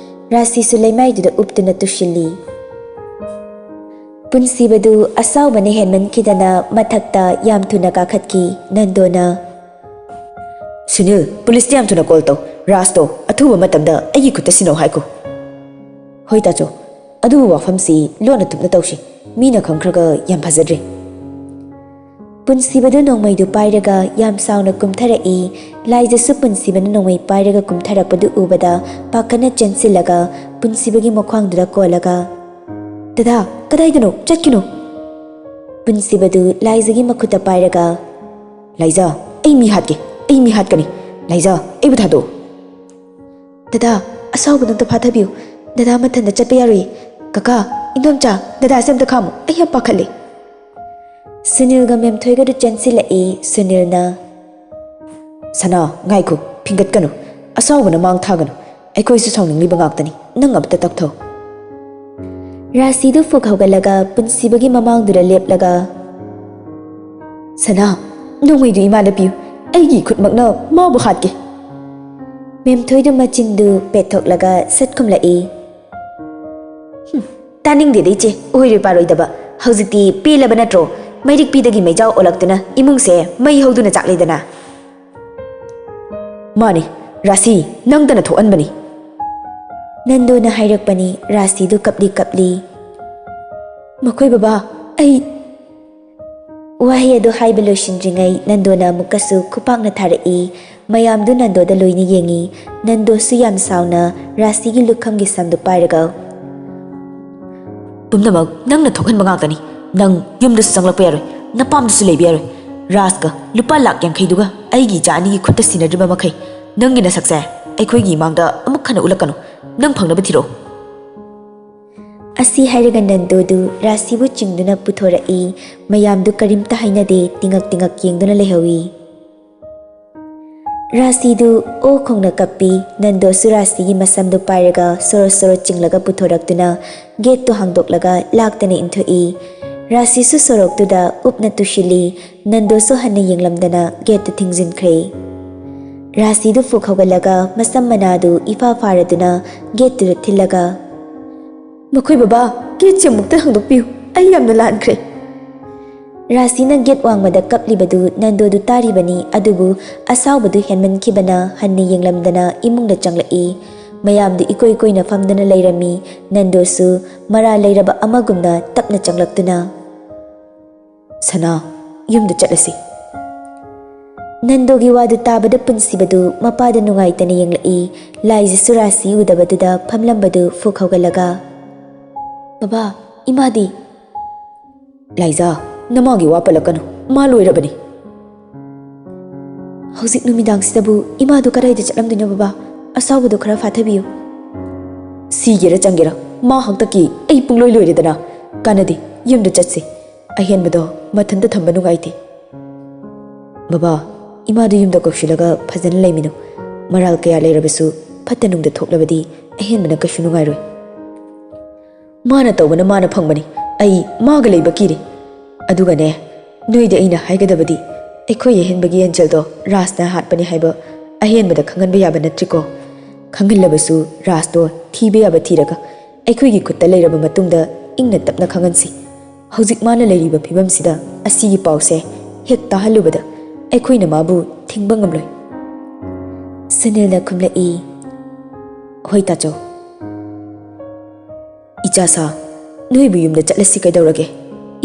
ꯔꯥꯁꯤꯁꯨ ꯂꯩꯃꯥꯏꯗꯨꯗ ꯎꯞꯇꯨꯅ ꯇꯨꯁꯤꯜꯂꯤ꯫ ꯄꯨꯟꯁꯤꯕꯗꯨ ꯑꯁꯥꯎꯕꯅ ꯍꯦꯟꯃꯟꯈꯤꯗꯅ ꯃꯊꯛꯇ ꯌꯥꯝ ꯊꯨꯅ ꯀꯥꯈꯠꯈꯤ꯫ ꯅꯟꯗꯣꯅ, "ꯁꯨꯅꯤꯜ, ꯄꯨꯂꯤꯁꯇ ꯌꯥꯝ ꯊꯨꯅ ꯀꯣꯜ ꯇꯧ꯫ ꯔꯥꯖꯇꯣ ꯑꯊꯨꯕ ꯃꯇꯝꯗ ꯑꯩꯒꯤ ꯈꯨꯠꯇ ꯁꯤꯟꯅꯧ ꯍꯥꯏꯈꯣ꯫" "ꯍꯣꯏ ꯇꯥꯆꯧ, ꯑꯗꯨꯕꯨ ꯋꯥꯐꯝꯁꯤ ꯂꯣꯟꯅ ꯊꯨꯞꯅ ꯇꯧꯁꯤ꯫ ꯃꯤꯅ ꯈꯪꯈ꯭ꯔꯒ ꯌꯥꯝ ꯐꯖꯗ꯭ꯔꯦ꯫" ꯄꯨꯟꯁꯤꯕꯗꯨ ꯅꯣꯡꯃꯩꯗꯨ ꯄꯥꯏꯔꯒ ꯌꯥꯝ ꯁꯥꯎꯅ ꯀꯨꯝꯊꯔꯛꯏ꯫ ꯂꯥꯏꯖꯁꯨ ꯄꯨꯟꯁꯤꯕꯅ ꯅꯣꯡꯃꯩ ꯄꯥꯏꯔꯒ ꯀꯨꯝꯊꯔꯛꯄꯗꯨ ꯎꯕꯗ ꯄꯥꯈꯠꯅ ꯆꯦꯟꯁꯤꯜꯂꯒ ꯄꯨꯟꯁꯤꯕꯒꯤ ꯃꯈ꯭ꯋꯥꯡꯗꯨꯗ ꯀꯣꯜꯂꯒ, "ꯗꯗꯥ, ꯀꯗꯥꯏꯗꯅꯣ? ꯆꯠꯈꯤꯅꯨ!" ꯄꯨꯟꯁꯤꯕꯗꯨ ꯂꯥꯏꯖꯒꯤ ꯃꯈꯨꯠꯇ ꯄꯥꯏꯔꯒ, "ꯂꯥꯏꯖ, ꯑꯩ ꯃꯤ ꯍꯥꯠꯀꯦ, ꯑꯩ ꯃꯤ ꯍꯥꯠꯀꯅꯤ꯫ ꯂꯥꯏꯖꯥ, ꯑꯩꯕꯨ ꯊꯥꯗꯣꯛꯎ꯫ ꯗꯗꯥ, ꯑꯁꯥꯎꯕꯗꯣ ꯑꯝꯇ ꯐꯥꯊꯕꯤꯌꯨ꯫ ꯗꯗꯥ ꯃꯊꯟꯇ ꯆꯠꯄ ꯌꯥꯔꯣꯏꯌꯦ꯫ ꯀꯀꯥ, ꯏꯟꯗꯣꯝꯆꯥ, ꯗꯗꯥꯁꯦ ꯑꯝꯇ ꯈꯥꯝꯃꯨ꯫ ꯑꯩ ꯌꯥꯝ ꯄꯥꯈꯠꯂꯦ꯫ ꯁꯨꯅꯤꯜꯒ ꯃꯦꯝꯊꯣꯏꯒꯗꯨ ꯆꯦꯟꯁꯤꯜꯂꯛꯏ꯫ ꯁꯨꯅꯤꯜꯅ, "ꯁꯅꯥ, ꯉꯥꯏꯈꯣ, ꯐꯤꯡꯒꯠꯀꯅꯨ꯫ ꯑꯁꯥꯎꯕꯅ ꯃꯥꯡ ꯊꯥꯒꯅꯨ꯫ ꯑꯩꯈꯣꯏꯁꯨ ꯁꯥꯎꯅꯤꯡꯂꯤꯕ ꯉꯥꯛꯇꯅꯤ꯫ ꯅꯪ ꯑꯃꯇ ꯇꯞꯊꯧ꯫" ꯔꯥꯁꯤꯗꯨ ꯐꯨꯛ ꯍꯧꯒꯠꯂꯒ ꯄꯨꯟꯁꯤꯕꯒꯤ ꯃꯃꯥꯡꯗꯨꯗ ꯂꯦꯞꯂꯒ, "ꯁꯅꯥ, ꯅꯣꯡꯃꯩꯗꯨ ꯏꯃꯥꯗ ꯄꯤꯌꯨ꯫ ꯑꯩꯒꯤ ꯈꯨꯠꯃꯛꯅ ꯃꯥꯕꯨ ꯍꯥꯠꯀꯦ꯫" ꯃꯦꯝꯊꯣꯏꯗꯨ ꯃꯆꯤꯟꯗꯨ ꯄꯦꯠꯊꯣꯛꯂꯒ ꯁꯠ ꯈꯨꯝꯂꯛꯏ꯫ "ꯍꯨꯝ, ꯇꯥꯅꯤꯡꯗꯦꯗ ꯏꯆꯦ, ꯑꯣꯏꯔꯣꯏ ꯄꯥꯔꯣꯏꯗꯕ꯫ ꯍꯧꯖꯤꯛꯇꯤ ꯄꯦꯜꯂꯕ ꯅꯠꯇ꯭ꯔꯣ? ꯃꯩꯔꯤꯛꯄꯤꯗꯒꯤ ꯃꯩꯖꯥꯎ ꯑꯣꯜꯂꯛꯇꯨꯅ ꯏꯃꯨꯡꯁꯦ ꯃꯩ ꯍꯧꯗꯨꯅ ꯆꯥꯛꯂꯦꯗꯅ꯫" "ꯃꯥꯅꯤ, ꯔꯥꯁꯤ, ꯅꯪꯇꯅ ꯊꯣꯛꯍꯟꯕꯅꯤ꯫" ꯅꯟꯗꯨꯅ ꯍꯥꯏꯔꯛꯄꯅꯤ꯫ ꯔꯥꯁꯤꯗꯨ ꯀꯞꯂꯤ ꯀꯞꯂꯤ꯫ "ꯃꯈꯣꯏ ꯕꯕꯥ, ꯑꯩ..." ꯋꯥꯍꯩ ꯑꯗꯨ ꯍꯥꯏꯕ ꯂꯣꯏꯁꯤꯟꯗ꯭ꯔꯤꯉꯩ ꯅꯟꯗꯨꯅ ꯑꯃꯨꯛꯀꯁꯨ ꯈꯨꯄꯥꯛꯅ ꯊꯥꯔꯛꯏ꯫ ꯃꯌꯥꯝꯗꯨ ꯅꯟꯗꯣꯗ ꯂꯣꯏꯅ ꯌꯦꯡꯉꯤ꯫ ꯅꯟꯗꯣꯁꯨ ꯌꯥꯝ ꯁꯥꯎꯅ ꯔꯥꯁꯤꯒꯤ ꯂꯨꯈꯝꯒꯤ ꯁꯝꯗꯨ ꯄꯥꯏꯔꯒ, "ꯄꯨꯝꯅꯃꯛ ꯅꯪꯅ ꯊꯣꯛꯍꯟꯕ ꯉꯥꯛꯇꯅꯤ꯫ ꯅꯪ ꯌꯨꯝꯗꯁꯨ ꯆꯪꯂꯛꯄ ꯌꯥꯔꯣꯏ, ꯅꯄꯥꯝꯗꯁꯨ ꯂꯩꯕ ꯌꯥꯔꯣꯏ꯫ ꯔꯥꯖꯀ ꯂꯨꯄꯥ ꯂꯥꯛ ꯌꯥꯡꯈꯩꯗꯨꯒ ꯑꯩꯒꯤ ꯏꯆꯥ ꯑꯅꯤꯒꯤ ꯈꯨꯠꯇ ꯁꯤꯟꯅꯗ꯭ꯔꯤꯕ ꯃꯈꯩ ꯅꯪꯒꯤ ꯅꯁꯛꯁꯦ ꯑꯩꯈꯣꯏꯒꯤ ꯏꯃꯥꯡꯗ ꯑꯃꯨꯛ ꯍꯟꯅ ꯎꯠꯂꯛꯀꯅꯨ꯫ ꯅꯪ ꯐꯪꯅꯕ ꯊꯤꯔꯛꯑꯣ꯫" ꯑꯁꯤ ꯍꯥꯏꯔꯒ ꯅꯟꯗꯣꯗꯨ ꯔꯥꯁꯤꯕꯨ ꯆꯤꯡꯗꯨꯅ ꯄꯨꯊꯣꯔꯛꯏ꯫ ꯃꯌꯥꯝꯗꯨ ꯀꯔꯤꯝꯇ ꯍꯥꯏꯅꯗꯦ, ꯇꯤꯉꯛ ꯇꯤꯉꯛ ꯌꯦꯡꯗꯨꯅ ꯂꯩꯍꯧꯏ꯫ ꯔꯥꯁꯤꯗꯨ ꯑꯣ ꯈꯣꯡꯅ ꯀꯞꯄꯤ꯫ ꯅꯟꯗꯣꯁꯨ ꯔꯥꯁꯤꯒꯤ ꯃꯁꯝꯗꯨ ꯄꯥꯏꯔꯒ ꯁꯣꯔꯣ ꯁꯣꯔꯣ ꯆꯤꯡꯂꯒ ꯄꯨꯊꯣꯔꯛꯇꯨꯅ ꯒꯦꯠꯇꯨ ꯍꯥꯡꯗꯣꯛꯂꯒ ꯂꯥꯛꯇꯅ ꯏꯟꯊꯣꯛꯏ꯫ ꯔꯥꯁꯤꯁꯨ ꯁꯣꯔꯣꯛꯇꯨꯗ ꯎꯞꯅ ꯇꯨꯁꯤꯜꯂꯤ꯫ ꯅꯟꯗꯣꯁꯨ ꯍꯟꯅ ꯌꯦꯡꯂꯝꯗꯅ ꯒꯦꯠꯇꯨ ꯊꯤꯡꯖꯤꯟꯈ꯭ꯔꯦ꯫ ꯔꯥꯁꯤꯗꯨ ꯐꯨꯛ ꯍꯧꯒꯠꯂꯒ ꯃꯁꯝ ꯃꯅꯥꯗꯨ ꯏꯐꯥ ꯐꯥꯔꯗꯨꯅ ꯒꯦꯠꯇꯨꯗ ꯊꯤꯜꯂꯒ, "ꯃꯈꯣꯏ ꯕꯕꯥ, ꯒꯦꯠꯁꯦ ꯑꯃꯨꯛꯇ ꯍꯥꯡꯗꯣꯛꯄꯤꯌꯨ, ꯑꯩ ꯌꯥꯝꯅ ꯂꯥꯟꯈ꯭ꯔꯦ꯫" ꯔꯥꯁꯤꯅ ꯒꯦꯠ ꯋꯥꯡꯃꯗ ꯀꯞꯂꯤꯕꯗꯨ ꯅꯟꯗꯣꯗꯨ ꯇꯥꯔꯤꯕꯅꯤ, ꯑꯗꯨꯕꯨ ꯑꯁꯥꯎꯕꯗꯨ ꯍꯦꯟꯃꯟꯈꯤꯕꯅ ꯍꯟꯅ ꯌꯦꯡꯂꯝꯗꯅ ꯏꯃꯨꯡꯗ ꯆꯪꯂꯛꯏ꯫ ꯃꯌꯥꯝꯗꯨ ꯏꯀꯣꯏ ꯀꯣꯏꯅ ꯐꯝꯗꯨꯅ ꯂꯩꯔꯝꯃꯤ꯫ ꯅꯟꯗꯣꯁꯨ ꯃꯔꯥꯜ ꯂꯩꯔꯕ ꯑꯃꯒꯨꯝꯅ ꯇꯞꯅ ꯆꯪꯂꯛꯇꯨꯅ, "ꯁꯅꯥ, ꯌꯨꯝꯗ ꯆꯠꯂꯁꯤ꯫" ꯅꯟꯗꯣꯒꯤ ꯋꯥꯗꯨ ꯇꯥꯕꯗ ꯄꯨꯟꯁꯤꯕꯗꯨ ꯃꯄꯥꯗ ꯅꯨꯡꯉꯥꯏꯇꯅ ꯌꯦꯡꯂꯛꯏ꯫ ꯂꯥꯏꯖꯁꯨ ꯔꯥꯁꯤ ꯎꯗꯕꯗꯨꯗ ꯐꯝꯂꯝꯕꯗꯨ ꯐꯨꯛ ꯍꯧꯒꯠꯂꯒ, "ꯕꯕꯥ, ꯏꯃꯥꯗꯤ?" "ꯂꯥꯏꯖꯥ, ꯅꯃꯥꯒꯤ ꯋꯥ ꯄꯜꯂꯛꯀꯅꯨ, ꯃꯥ ꯂꯣꯏꯔꯕꯅꯤ꯫" ꯍꯧꯖꯤꯛ ꯅꯨꯃꯤꯗꯥꯡꯁꯤꯗꯕꯨ ꯏꯃꯥꯗꯨ ꯀꯗꯥꯏꯗ ꯆꯠꯂꯝꯗꯣꯏꯅꯣ ꯕꯕꯥ? ꯑꯁꯥꯎꯕꯗꯨ ꯈꯔ ꯐꯥꯊꯕꯤꯌꯨ꯫ ꯁꯤꯒꯦꯔꯥ ꯆꯪꯒꯦꯔꯥ, ꯃꯥ ꯍꯥꯛꯇꯛꯀꯤ ꯑꯩ ꯄꯨꯡꯂꯣꯏ ꯂꯣꯏꯔꯦꯗꯅ꯫ ꯀꯥꯟꯅꯗꯦ, ꯌꯨꯝꯗ ꯆꯠꯁꯤ꯫ ꯑꯍꯦꯟꯕꯗꯣ ꯃꯊꯟꯇ ꯊꯝꯕ ꯅꯨꯡꯉꯥꯏꯇꯦ꯫ ꯕꯕꯥ, ꯏꯃꯥꯗꯨ ꯌꯨꯝꯗ ꯀꯧꯁꯤꯜꯂꯒ ꯐꯖꯅ ꯂꯩꯃꯤꯅꯨ꯫ ꯃꯔꯥꯜ ꯀꯌꯥ ꯂꯩꯔꯕꯁꯨ ꯐꯠꯇ ꯅꯨꯡꯗ ꯊꯣꯛꯂꯕꯗꯤ ꯑꯍꯦꯟꯕꯅ ꯀꯩꯁꯨ ꯅꯨꯡꯉꯥꯏꯔꯣꯏ꯫ ꯃꯥꯅ ꯇꯧꯕꯅ ꯃꯥꯅ ꯐꯪꯕꯅꯤ꯫ ꯑꯩ ꯃꯥꯒ ꯂꯩꯕ ꯀꯤꯔꯦ꯫ ꯑꯗꯨꯒꯅꯦ, ꯅꯣꯏꯗ ꯑꯩꯅ ꯍꯥꯏꯒꯗꯕꯗꯤ, ꯑꯩꯈꯣꯏ ꯑꯍꯦꯟꯕꯒꯤ ꯑꯦꯟꯖꯦꯜꯗꯣ ꯔꯥꯖꯅ ꯍꯥꯠꯄꯅꯤ ꯍꯥꯏꯕ ꯑꯍꯦꯟꯕꯗ ꯈꯪꯍꯟꯕ ꯌꯥꯕ ꯅꯠꯇ꯭ꯔꯤꯀꯣ? ꯈꯪꯍꯜꯂꯕꯁꯨ ꯔꯥꯖꯇꯣ ꯊꯤꯕ ꯌꯥꯕ ꯊꯤꯔꯒ ꯑꯩꯈꯣꯏꯒꯤ ꯈꯨꯠꯇ ꯂꯩꯔꯕ ꯃꯇꯨꯡꯗ ꯏꯪꯅ ꯇꯞꯅ ꯈꯪꯍꯟꯁꯤ꯫ ꯍꯧꯖꯤꯛ ꯃꯥꯅ ꯂꯩꯔꯤꯕ ꯐꯤꯕꯝꯁꯤꯗ ꯑꯁꯤꯒꯤ ꯄꯥꯎꯁꯦ ꯍꯦꯛ ꯇꯥꯍꯜꯂꯨꯕꯗ ꯑꯩꯈꯣꯏꯅ ꯃꯥꯕꯨ ꯊꯤꯡꯕ ꯉꯝꯂꯣꯏ꯫ ꯁꯨꯅꯤꯜꯅ ꯈꯨꯝꯂꯛꯏ, "ꯍꯣꯏ ꯇꯥꯆꯧ꯫" "ꯏꯆꯥ ꯁꯥ, ꯅꯣꯏꯕꯨ ꯌꯨꯝꯗ ꯆꯠꯂꯁꯤ ꯀꯩꯗꯧꯔꯒꯦ?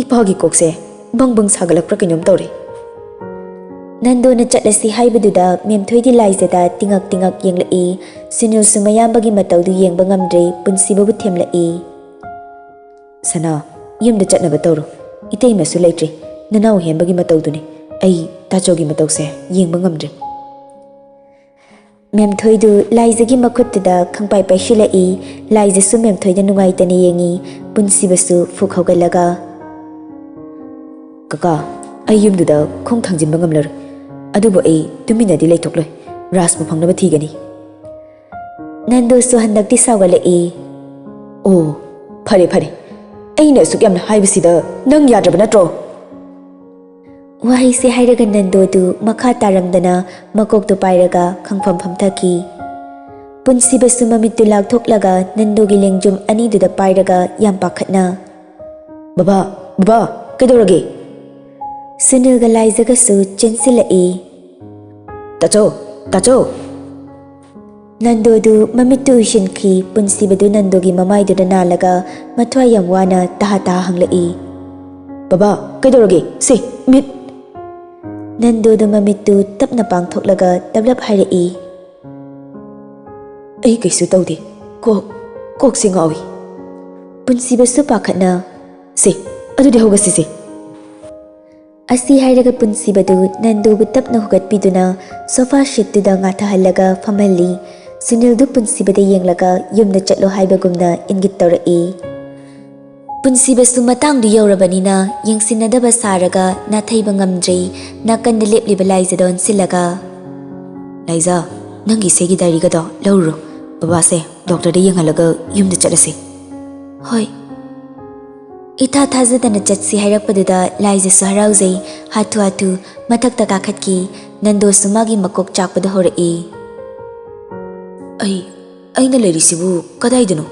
ꯏꯄꯥꯒꯤ ꯀꯣꯛꯁꯦ ꯕꯪ ꯕꯪ ꯁꯥꯒꯠꯂꯛꯄ꯭ꯔꯥ ꯀꯩꯅꯣꯝ ꯇꯧꯔꯦ꯫" ꯅꯟꯗꯣꯅ ꯆꯠꯂꯁꯤ ꯍꯥꯏꯕꯗꯨꯗ ꯃꯦꯝꯊꯣꯏꯗꯤ ꯂꯥꯏꯖꯗ ꯇꯤꯉꯛ ꯇꯤꯉꯛ ꯌꯦꯡꯂꯛꯏ꯫ ꯁꯨꯅꯤꯜꯁꯨ ꯃꯌꯥꯝꯕꯒꯤ ꯃꯇꯧꯗꯨ ꯌꯦꯡꯕ ꯉꯝꯗ꯭ꯔꯦ, ꯄꯨꯟꯁꯤꯕꯕꯨ ꯊꯦꯝꯂꯛꯏ꯫ "ꯁꯅꯥ, ꯌꯨꯝꯗ ꯆꯠꯅꯕ ꯇꯧꯔꯣ꯫ ꯏꯇꯩꯃꯁꯨ ꯂꯩꯇ꯭ꯔꯦ, ꯅꯅꯥꯎ ꯍꯦꯝꯕꯒꯤ ꯃꯇꯧꯗꯨꯅꯤ꯫ ꯑꯩ ꯇꯥꯆꯧꯒꯤ ꯃꯇꯧꯁꯦ ꯌꯦꯡꯕ ꯉꯝꯗ꯭ꯔꯦ꯫" ꯃꯦꯝꯊꯣꯏꯗꯨ ꯂꯥꯏꯖꯒꯤ ꯃꯈꯨꯠꯇꯨꯗ ꯈꯪꯄꯥꯏ ꯄꯥꯏꯁꯤꯜꯂꯛꯏ꯫ ꯂꯥꯏꯖꯁꯨ ꯃꯦꯝꯊꯣꯏꯗ ꯅꯨꯡꯉꯥꯏꯇꯅ ꯌꯦꯡꯉꯤ꯫ ꯄꯨꯟꯁꯤꯕꯁꯨ ꯐꯨꯛ ꯍꯧꯒꯠꯂꯒ, "ꯀꯀꯥ, ꯑꯩ ꯌꯨꯝꯗꯨꯗ ꯈꯣꯡ ꯊꯥꯡꯖꯤꯟꯕ ꯉꯝꯂꯔꯣꯏ꯫ ꯑꯗꯨꯕꯨ ꯑꯩ ꯇꯨꯃꯤꯟꯅꯗꯤ ꯂꯩꯊꯣꯛꯂꯣꯏ꯫ ꯔꯥꯖꯄꯨ ꯐꯪꯅꯕ ꯊꯤꯒꯅꯤ꯫" ꯅꯟꯗꯨꯁꯨ ꯍꯟꯗꯛꯇꯤ ꯁꯥꯎꯒꯠꯂꯛꯏ꯫ "ꯑꯣ, ꯐꯔꯦ ꯐꯔꯦ, ꯑꯩꯅ ꯑꯁꯨꯛ ꯌꯥꯝꯅ ꯍꯥꯏꯕꯁꯤꯗ ꯅꯪ ꯌꯥꯗ꯭ꯔꯕ ꯅꯠꯇ꯭ꯔꯣ?" ꯋꯥꯍꯩꯁꯦ ꯍꯥꯏꯔꯒ ꯅꯟꯗꯣꯗꯨ ꯃꯈꯥ ꯇꯥꯔꯝꯗꯅ ꯃꯀꯣꯛꯇꯨ ꯄꯥꯏꯔꯒ ꯈꯪꯐꯝ ꯐꯝꯊꯈꯤ꯫ ꯄꯨꯟꯁꯤꯕꯁꯨ ꯃꯃꯤꯠꯇꯨ ꯂꯥꯎꯊꯣꯛꯂꯒ ꯅꯟꯗꯣꯒꯤ ꯂꯦꯡꯖꯨꯝ ꯑꯅꯤꯗꯨꯗ ꯄꯥꯏꯔꯒ ꯌꯥꯝ ꯄꯥꯈꯠꯅ, "ꯕꯕꯥ, ꯕꯕꯥ, ꯀꯩꯗꯧꯔꯒꯦ?" ꯁꯨꯅꯤꯜꯒ ꯂꯥꯏꯖꯒꯁꯨ ꯆꯦꯟꯁꯤꯜꯂꯛꯏ꯫ "ꯇꯥꯆꯧ, ꯇꯥꯆꯧ!" ꯅꯟꯗꯣꯗꯨ ꯃꯃꯤꯠꯇꯨ ꯎꯏꯁꯤꯟꯈꯤ꯫ ꯄꯨꯟꯁꯤꯕꯗꯨ ꯅꯟꯗꯣꯒꯤ ꯃꯃꯥꯏꯗꯨꯗ ꯅꯥꯜꯂꯒ ꯃꯊ꯭ꯋꯥꯏ ꯌꯥꯝ ꯋꯥꯅ ꯇꯍꯥ ꯇꯍꯥ ꯍꯪꯂꯛꯏ, "ꯕꯕꯥ, ꯀꯩꯗꯧꯔꯒꯦ? ꯁꯦ, ꯃꯤꯠ!" ꯅꯟꯗꯣꯗꯨ ꯃꯃꯤꯠꯇꯨ ꯇꯞꯅ ꯄꯥꯡꯊꯣꯛꯂꯒ ꯇꯞꯂꯞ ꯍꯥꯏꯔꯛꯏ, "ꯑꯩ ꯀꯩꯁꯨ ꯇꯧꯗꯦ꯫ ꯀꯣꯛ, ꯀꯣꯛꯁꯦ ꯉꯥꯎꯏ꯫" ꯄꯨꯟꯁꯤꯕꯁꯨ ꯄꯥꯈꯠꯅ, "ꯁꯦ, ꯑꯗꯨꯗꯤ ꯍꯧꯒꯠꯁꯤꯁꯦ꯫" ꯑꯁꯤ ꯍꯥꯏꯔꯒ ꯄꯨꯟꯁꯤꯕꯗꯨ ꯅꯟꯗꯨꯕꯨ ꯇꯞꯅ ꯍꯨꯒꯠꯄꯤꯗꯨꯅ ꯁꯣꯐꯥ ꯁꯤꯠꯇꯨꯗ ꯉꯥꯊꯍꯜꯂꯒ ꯐꯝꯍꯜꯂꯤ꯫ ꯁꯨꯅꯤꯜꯗꯨ ꯄꯨꯟꯁꯤꯕꯗ ꯌꯦꯡꯂꯒ ꯌꯨꯝꯗ ꯆꯠꯂꯣ ꯍꯥꯏꯕꯒꯨꯝꯅ ꯏꯪꯒꯤꯠ ꯇꯧꯔꯛꯏ꯫ ꯄꯨꯟꯁꯤꯕꯁꯨ ꯃꯇꯥꯡꯗꯨ ꯌꯧꯔꯕꯅꯤꯅ ꯌꯦꯡꯁꯤꯟꯅꯗꯕ ꯁꯥꯔꯒ ꯅꯥꯊꯩꯕ ꯉꯝꯗ꯭ꯔꯦ꯫ ꯅꯥꯀꯟꯗ ꯂꯦꯞꯂꯤꯕ ꯂꯥꯏꯖꯗ ꯑꯣꯟꯁꯤꯜꯂꯒ, "ꯂꯥꯏꯖ, ꯅꯪꯒꯤ ꯏꯆꯦꯒꯤ ꯗꯥꯏꯔꯤꯒꯗꯣ ꯂꯧꯔꯨꯔꯣ꯫ ꯕꯕꯥꯁꯦ ꯗꯣꯛꯇꯔꯗ ꯌꯦꯡꯍꯜꯂꯒ ꯌꯨꯝꯗ ꯆꯠꯂꯁꯤ꯫" "ꯍꯣꯏ꯫" ꯏꯊꯥ ꯊꯥꯖꯗꯅ ꯆꯠꯁꯤ ꯍꯥꯏꯔꯛꯄꯗꯨꯗ ꯂꯥꯏꯖꯁꯨ ꯍꯔꯥꯎꯖꯩ꯫ ꯍꯥꯊꯨ ꯍꯥꯊꯨ ꯃꯊꯛꯇ ꯀꯥꯈꯠꯈꯤ꯫ ꯅꯟꯗꯣꯁꯨ ꯃꯥꯒꯤ ꯃꯀꯣꯛ ꯆꯥꯛꯄꯗ ꯍꯧꯔꯛꯏ꯫ "ꯑꯩ, ꯑꯩꯅ ꯂꯩꯔꯤꯁꯤꯕꯨ ꯀꯗꯥꯏꯗꯅꯣ?"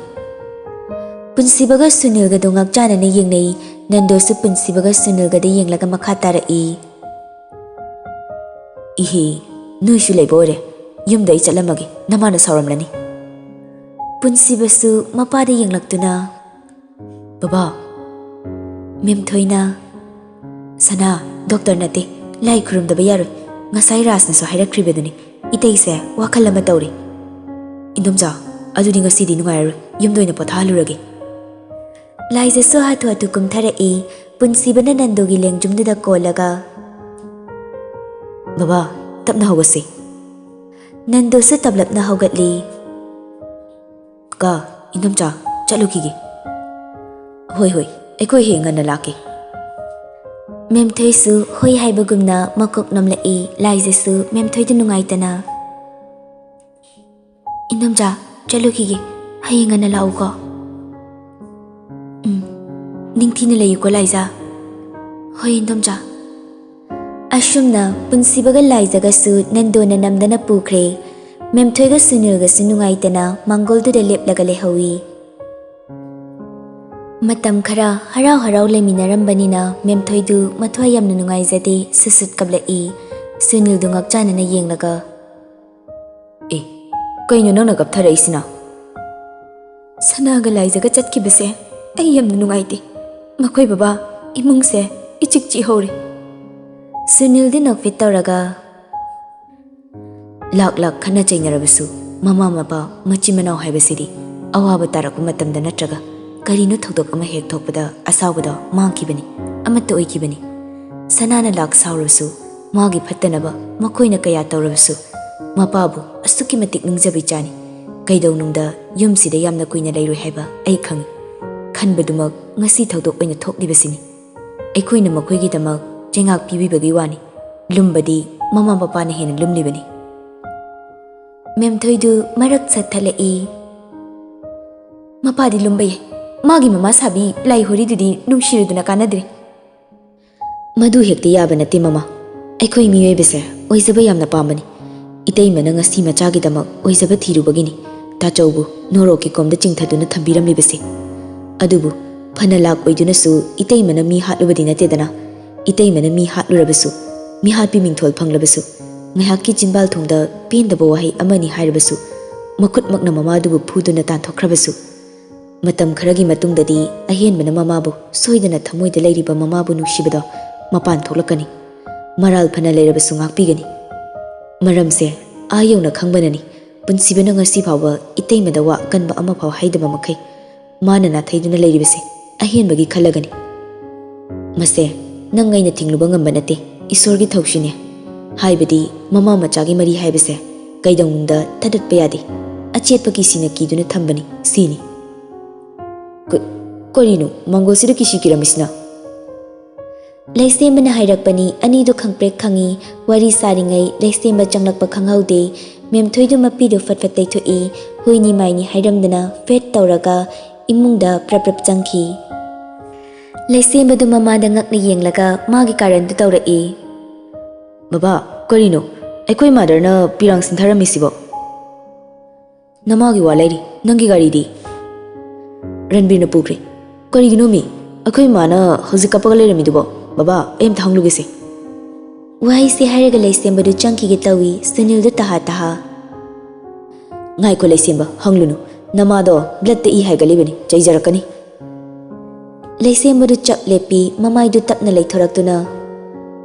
ꯄꯨꯟꯁꯤꯕꯒ ꯁꯨꯅꯤꯜꯒꯗꯨ ꯉꯥꯛꯆꯥꯅꯅ ꯌꯦꯡꯅꯩ꯫ ꯅꯟꯗꯣꯁꯨ ꯄꯨꯟꯁꯤꯕꯒ ꯁꯨꯅꯤꯜꯒꯗ ꯌꯦꯡꯂꯒ ꯃꯈꯥ ꯇꯥꯔꯛꯏ꯫ "ꯏꯍꯦ, ꯅꯣꯏꯁꯨ ꯂꯩꯕ ꯑꯣꯏꯔꯦ꯫ ꯌꯨꯝꯗ ꯑꯩ ꯆꯠꯂꯝꯃꯒꯦ, ꯅꯃꯥꯅ ꯁꯥꯎꯔꯝꯂꯅꯤ꯫" ꯄꯨꯟꯁꯤꯕꯁꯨ ꯃꯄꯥꯗ ꯌꯦꯡꯂꯛꯇꯨꯅ, "ꯕꯕꯥ꯫" ꯃꯦꯝꯊꯣꯏꯅ, "ꯁꯅꯥ, ꯗꯣꯛꯇꯔ ꯅꯠꯇꯦ, ꯂꯥꯏ ꯈꯨꯔꯨꯝꯗꯕ ꯌꯥꯔꯣꯏ꯫ ꯉꯁꯥꯏ ꯔꯥꯖꯅꯁꯨ ꯍꯥꯏꯔꯛꯈ꯭ꯔꯤꯕꯗꯨꯅꯤ, ꯏꯇꯩꯁꯦ ꯋꯥꯈꯜ ꯑꯃ ꯇꯧꯔꯤ꯫" "ꯏꯟꯗꯣꯝꯆꯥ, ꯑꯗꯨꯗꯤ ꯉꯁꯤꯗꯤ ꯅꯨꯡꯉꯥꯏꯔꯔꯣꯏ, ꯌꯨꯝꯗ ꯑꯣꯏꯅ ꯄꯣꯊꯥꯍꯜꯂꯨꯔꯒꯦ꯫" ꯂꯥꯏꯖꯁꯨ ꯍꯥꯊꯨ ꯍꯥꯊꯨ ꯀꯨꯝꯊꯔꯛꯏ꯫ ꯄꯨꯟꯁꯤꯕꯅ ꯅꯟꯗꯨꯒꯤ ꯂꯦꯡꯖꯨꯝꯗꯨꯗ ꯀꯣꯜꯂꯒ, "ꯕꯕꯥ, ꯇꯞꯅ ꯍꯧꯒꯠꯁꯤ꯫" ꯅꯟꯗꯨꯁꯨ ꯇꯞꯂꯞꯅ ꯍꯧꯒꯠꯂꯤ꯫ "ꯀꯥ, ꯏꯟꯗꯣꯝꯆꯥ, ꯆꯠꯂꯨꯈꯤꯒꯦ꯫" "ꯍꯣꯏ, ꯍꯣꯏ, ꯑꯩꯈꯣꯏ ꯍꯌꯦꯡ ꯉꯟꯅ ꯂꯥꯛꯀꯦ꯫" ꯃꯦꯝꯊꯣꯏꯁꯨ ꯍꯣꯏ ꯍꯥꯏꯕꯒꯨꯝꯅ ꯃꯀꯣꯛ ꯅꯣꯝꯂꯛꯏ꯫ ꯂꯥꯏꯖꯁꯨ ꯃꯦꯝꯊꯣꯏꯗ ꯅꯨꯡꯉꯥꯏꯇꯅ, "ꯏꯟꯗꯣꯝꯆꯥ, ꯆꯠꯂꯨꯈꯤꯒꯦ꯫ ꯍꯌꯦꯡ ꯉꯟꯅ ꯂꯥꯛꯎꯀꯣ꯫" "ꯎꯝ, ꯅꯤꯡꯊꯤꯅ ꯂꯩꯌꯨꯀꯣ, ꯂꯥꯏꯖ꯫" "ꯍꯣꯏ, ꯏꯟꯗꯣꯝꯆꯥ꯫" ꯑꯁꯨꯝꯅ ꯄꯨꯟꯁꯤꯕꯒ ꯂꯥꯏꯖꯒꯁꯨ ꯅꯟꯗꯣꯅ ꯅꯝꯗꯅ ꯄꯨꯈ꯭ꯔꯦ꯫ ꯃꯦꯝꯊꯣꯏꯒ ꯁꯨꯅꯤꯜꯒꯁꯨ ꯅꯨꯡꯉꯥꯏꯇꯅ ꯃꯥꯡꯒꯣꯜꯗꯨꯗ ꯂꯦꯞꯂꯒ ꯂꯩꯍꯧꯏ꯫ ꯃꯇꯝ ꯈꯔ ꯍꯔꯥꯎ ꯍꯔꯥꯎ ꯂꯩꯃꯤꯟꯅꯔꯝꯕꯅꯤꯅ ꯃꯦꯝꯊꯣꯏꯗꯨ ꯃꯊ꯭ꯋꯥꯏ ꯌꯥꯝꯅ ꯅꯨꯡꯉꯥꯏꯖꯗꯦ, ꯁꯨꯠ ꯁꯨꯠ ꯀꯞꯂꯛꯏ꯫ ꯁꯨꯅꯤꯜꯗꯨ ꯉꯥꯛꯆꯥꯅꯅ ꯌꯦꯡꯂꯒ, "ꯑꯦ, ꯀꯩꯅꯣ ꯅꯪꯅ ꯀꯞꯊꯔꯛꯏꯁꯤꯅ?" "ꯁꯅꯥꯒ ꯂꯥꯏꯖꯒ ꯆꯠꯈꯤꯕꯁꯦ ꯑꯩ ꯌꯥꯝꯅ ꯅꯨꯡꯉꯥꯏꯇꯦ꯫ ꯃꯈꯣꯏ ꯕꯕꯥ, ꯏꯃꯨꯡꯁꯦ ꯏꯆꯤꯛ ꯆꯤꯛꯍꯧꯔꯦ꯫" ꯁꯨꯅꯤꯜꯗꯤ ꯅꯣꯛꯐꯦꯠ ꯇꯧꯔꯒ, "ꯂꯥꯛ ꯂꯥꯛ ꯈꯠꯅ ꯆꯩꯅꯔꯕꯁꯨ ꯃꯃꯥ ꯃꯄꯥ, ꯃꯆꯤꯟ ꯃꯅꯥꯎ ꯍꯥꯏꯕꯁꯤꯗꯤ ꯑꯋꯥꯕ ꯇꯥꯔꯛꯄ ꯃꯇꯝꯗ ꯅꯠꯇ꯭ꯔꯒ ꯀꯔꯤꯅꯣ ꯊꯧꯗꯣꯛ ꯑꯃ ꯍꯦꯛ ꯊꯣꯛꯄꯗ ꯑꯁꯥꯎꯕꯗꯣ ꯃꯥꯡꯈꯤꯕꯅꯤ, ꯑꯃꯠꯇ ꯑꯣꯏꯈꯤꯕꯅꯤ꯫ ꯁꯅꯥꯅ ꯂꯥꯛ ꯁꯥꯎꯔꯕꯁꯨ, ꯃꯥꯒꯤ ꯐꯠꯇꯅꯕ ꯃꯈꯣꯏꯅ ꯀꯌꯥ ꯇꯧꯔꯕꯁꯨ, ꯃꯄꯥꯕꯨ ꯑꯁꯨꯛꯀꯤ ꯃꯇꯤꯛ ꯅꯤꯡꯖꯕ ꯏꯆꯥꯅꯤ꯫ ꯀꯩꯗꯧꯅꯨꯡꯗ ꯌꯨꯝꯁꯤꯗ ꯌꯥꯝꯅ ꯀꯨꯏꯅ ꯂꯩꯔꯣꯏ ꯍꯥꯏꯕ ꯑꯩ ꯈꯪꯏ꯫ ꯈꯟꯕꯗꯨꯃꯛ ꯉꯁꯤ ꯊꯧꯗꯣꯛ ꯑꯣꯏꯅ ꯊꯣꯛꯂꯤꯕꯁꯤꯅꯤ꯫ ꯑꯩꯈꯣꯏꯅ ꯃꯈꯣꯏꯒꯤꯗꯃꯛ ꯆꯩꯉꯥꯛ ꯄꯤꯕꯤꯕꯒꯤ ꯋꯥꯅꯤ꯫ ꯂꯨꯝꯕꯗꯤ ꯃꯃꯥ ꯃꯄꯥꯅ ꯍꯦꯟꯅ ꯂꯨꯝꯂꯤꯕꯅꯤ꯫ ꯃꯦꯝꯊꯣꯏꯗꯨ ꯃꯔꯛ ꯁꯠꯊꯠꯂꯛꯏ꯫ ꯃꯄꯥꯗꯤ ꯂꯨꯝꯕ ꯌꯥꯏ꯫ ꯃꯥꯒꯤ ꯃꯃꯥ ꯁꯥꯕꯤ ꯂꯥꯏ ꯍꯣꯔꯤꯗꯨꯗꯤ ꯅꯨꯡꯁꯤꯔꯨꯗꯨꯅ ꯀꯥꯟꯅꯗ꯭ꯔꯦ꯫ ꯃꯗꯨ ꯍꯦꯛꯇ ꯌꯥꯕ ꯅꯠꯇꯦ ꯃꯃꯥ꯫ ꯑꯩꯈꯣꯏ ꯃꯤꯑꯣꯏꯕꯁꯦ ꯑꯣꯏꯖꯕ ꯌꯥꯝꯅ ꯄꯥꯝꯕꯅꯤ꯫ ꯏꯇꯩꯃꯅ ꯉꯁꯤ ꯃꯆꯥꯒꯤꯗꯃꯛ ꯑꯣꯏꯖꯕ ꯊꯤꯔꯨꯕꯒꯤꯅꯤ ꯇꯥꯆꯧꯕꯨ ꯅꯣꯔꯣꯛꯀꯤ ꯀꯣꯝꯗ ꯆꯤꯡꯊꯗꯨꯅ ꯊꯝꯕꯤꯔꯝꯂꯤꯕꯁꯦ꯫ ꯑꯗꯨꯕꯨ ꯐꯅ ꯂꯥꯛ ꯑꯣꯏꯗꯨꯅꯁꯨ ꯏꯇꯩꯃꯅ ꯃꯤ ꯍꯥꯠꯂꯨꯕꯗꯤ ꯅꯠꯇꯦꯗꯅ꯫ ꯏꯇꯩꯃꯅ ꯃꯤ ꯍꯥꯠꯂꯨꯔꯕꯁꯨ, ꯃꯤꯍꯥꯠꯄꯤ ꯃꯤꯡꯊꯣꯜ ꯐꯪꯂꯕꯁꯨ, ꯉꯥꯏꯍꯥꯛꯀꯤ ꯆꯤꯟꯕꯥꯜ ꯊꯣꯡꯗ ꯄꯦꯟꯗꯕ ꯋꯥꯍꯩ ꯑꯃꯅꯤ ꯍꯥꯏꯔꯕꯁꯨ, ꯃꯈꯨꯠꯃꯛꯅ ꯃꯃꯥꯗꯨꯕꯨ ꯐꯨꯗꯨꯅ ꯇꯥꯟꯊꯣꯛꯈ꯭ꯔꯕꯁꯨ, ꯃꯇꯝ ꯈꯔꯒꯤ ꯃꯇꯨꯡꯗꯗꯤ ꯑꯍꯦꯟꯕꯅ ꯃꯃꯥꯕꯨ, ꯁꯣꯏꯗꯅ ꯊꯃꯣꯏꯗ ꯂꯩꯔꯤꯕ ꯃꯃꯥꯕꯨ ꯅꯨꯡꯁꯤꯕꯗꯣ ꯃꯄꯥꯟ ꯊꯣꯛꯂꯛꯀꯅꯤ꯫ ꯃꯔꯥꯜ ꯐꯅ ꯂꯩꯔꯕꯁꯨ ꯉꯥꯛꯄꯤꯒꯅꯤ꯫ ꯃꯔꯝꯁꯦ ꯑꯥ ꯌꯧꯅ ꯈꯪꯕꯅꯅꯤ ꯄꯨꯟꯁꯤꯕꯅ ꯉꯁꯤ ꯐꯥꯎꯕ ꯏꯇꯩꯃꯗ ꯋꯥ ꯑꯀꯟꯕ ꯑꯃꯐꯥꯎ ꯍꯥꯏꯗꯕ ꯃꯈꯩ ꯃꯥꯅ ꯅꯥꯊꯩꯗꯨꯅ ꯂꯩꯔꯤꯕꯁꯦ꯫ ꯑꯍꯦꯟꯕꯒꯤ ꯈꯜꯂꯒꯅꯤ꯫ ꯃꯁꯦ ꯅꯪ ꯑꯩꯅ ꯊꯤꯡꯂꯨꯕ ꯉꯝꯕ ꯅꯠꯇꯦ, ꯏꯁꯣꯔꯒꯤ ꯊꯧꯁꯤꯅꯦ꯫ ꯍꯥꯏꯕꯗꯤ ꯃꯃꯥ ꯃꯆꯥꯒꯤ ꯃꯔꯤ ꯍꯥꯏꯕꯁꯦ ꯀꯩꯗꯧꯅꯨꯡꯗ ꯊꯗꯠꯄ ꯌꯥꯗꯦ꯫ ꯑꯆꯦꯠꯄ ꯀꯤꯁꯤꯅ ꯀꯤꯗꯨꯅ ꯊꯝꯕꯅꯤ ꯁꯤꯅꯤ꯫ ꯀ-, ꯀꯔꯤꯅꯣ ꯃꯪꯒꯣꯜꯁꯤꯗ ꯀꯤꯁꯤ ꯀꯤꯔꯝꯃꯤꯁꯤꯅ? ꯂꯩꯁꯦꯝꯕꯅ ꯍꯥꯏꯔꯛꯄꯅꯤ꯫ ꯑꯅꯤꯗꯨ ꯈꯪꯄ꯭ꯔꯦꯛ ꯈꯪꯏ꯫ ꯋꯥꯔꯤ ꯁꯥꯔꯤꯉꯩ ꯂꯩꯁꯦꯝꯕ ꯆꯪꯂꯛꯄ ꯈꯪꯍꯧꯗꯦ꯫ ꯃꯦꯝꯊꯣꯏꯗꯨ ꯃꯄꯤꯗꯨ ꯐꯠ ꯐꯠ ꯇꯩꯊꯣꯛꯏ꯫ ꯍꯨꯏꯅꯤ ꯃꯥꯏꯅꯤ ꯍꯥꯏꯔꯝꯗꯅ ꯐꯦꯠ ꯇꯧꯔꯒ ꯏꯃꯨꯡꯗ ꯄ꯭ꯔꯞ ꯄ꯭ꯔꯞ ꯆꯪꯈꯤ꯫ ꯂꯩꯁꯦꯝꯕꯗꯨ ꯃꯃꯥꯗ ꯉꯛꯅ ꯌꯦꯡꯂꯒ ꯃꯥꯒꯤ ꯀꯥꯔꯟꯗꯨ ꯇꯧꯔꯛꯏ꯫ ꯕꯕꯥ, ꯀꯔꯤꯅꯣ? ꯑꯩꯈꯣꯏ ꯃꯥꯗꯔꯅ ꯄꯤꯔꯥꯡ ꯁꯤꯟꯊꯔꯝꯃꯤꯁꯤꯕꯣ? ꯅꯃꯥꯒꯤ ꯋꯥ ꯂꯩꯔꯤ, ꯅꯪꯒꯤ ꯒꯥꯔꯤꯗꯤ? ꯔꯟꯕꯤꯔꯅ ꯄꯨꯈ꯭ꯔꯦ꯫ ꯀꯔꯤꯒꯤꯅꯣ ꯃꯤ? ꯑꯩꯈꯣꯏ ꯃꯥꯅ ꯍꯧꯖꯤꯛ ꯀꯞꯄꯒ ꯂꯩꯔꯝꯃꯤꯗꯨꯕꯣ? ꯕꯕꯥ, ꯑꯩ ꯑꯝꯇ ꯍꯪꯂꯨꯒꯦꯁꯦ꯫ ꯋꯥꯍꯩꯁꯦ ꯍꯥꯏꯔꯒ ꯂꯩꯁꯦꯝꯕꯗꯨ ꯆꯪꯈꯤꯒꯦ ꯇꯧꯏ, ꯁꯨꯅꯤꯜꯗꯨ ꯇꯍꯥ ꯇꯍꯥ꯫ ꯉꯥꯏꯈꯣ ꯂꯩꯁꯦꯝꯕ, ꯍꯪꯂꯨꯅꯨ꯫ ꯅꯃꯥꯗꯣ ꯕ꯭ꯂꯠꯇ ꯏ ꯍꯥꯏꯒꯠꯂꯤꯕꯅꯤ, ꯆꯩꯖꯔꯛꯀꯅꯤ꯫ ꯂꯩꯁꯦꯝꯕꯗꯨ ꯆꯞ ꯂꯦꯞꯄꯤ, ꯃꯃꯥꯏꯗꯨ ꯇꯞꯅ ꯂꯩꯊꯣꯔꯛꯇꯨꯅ꯫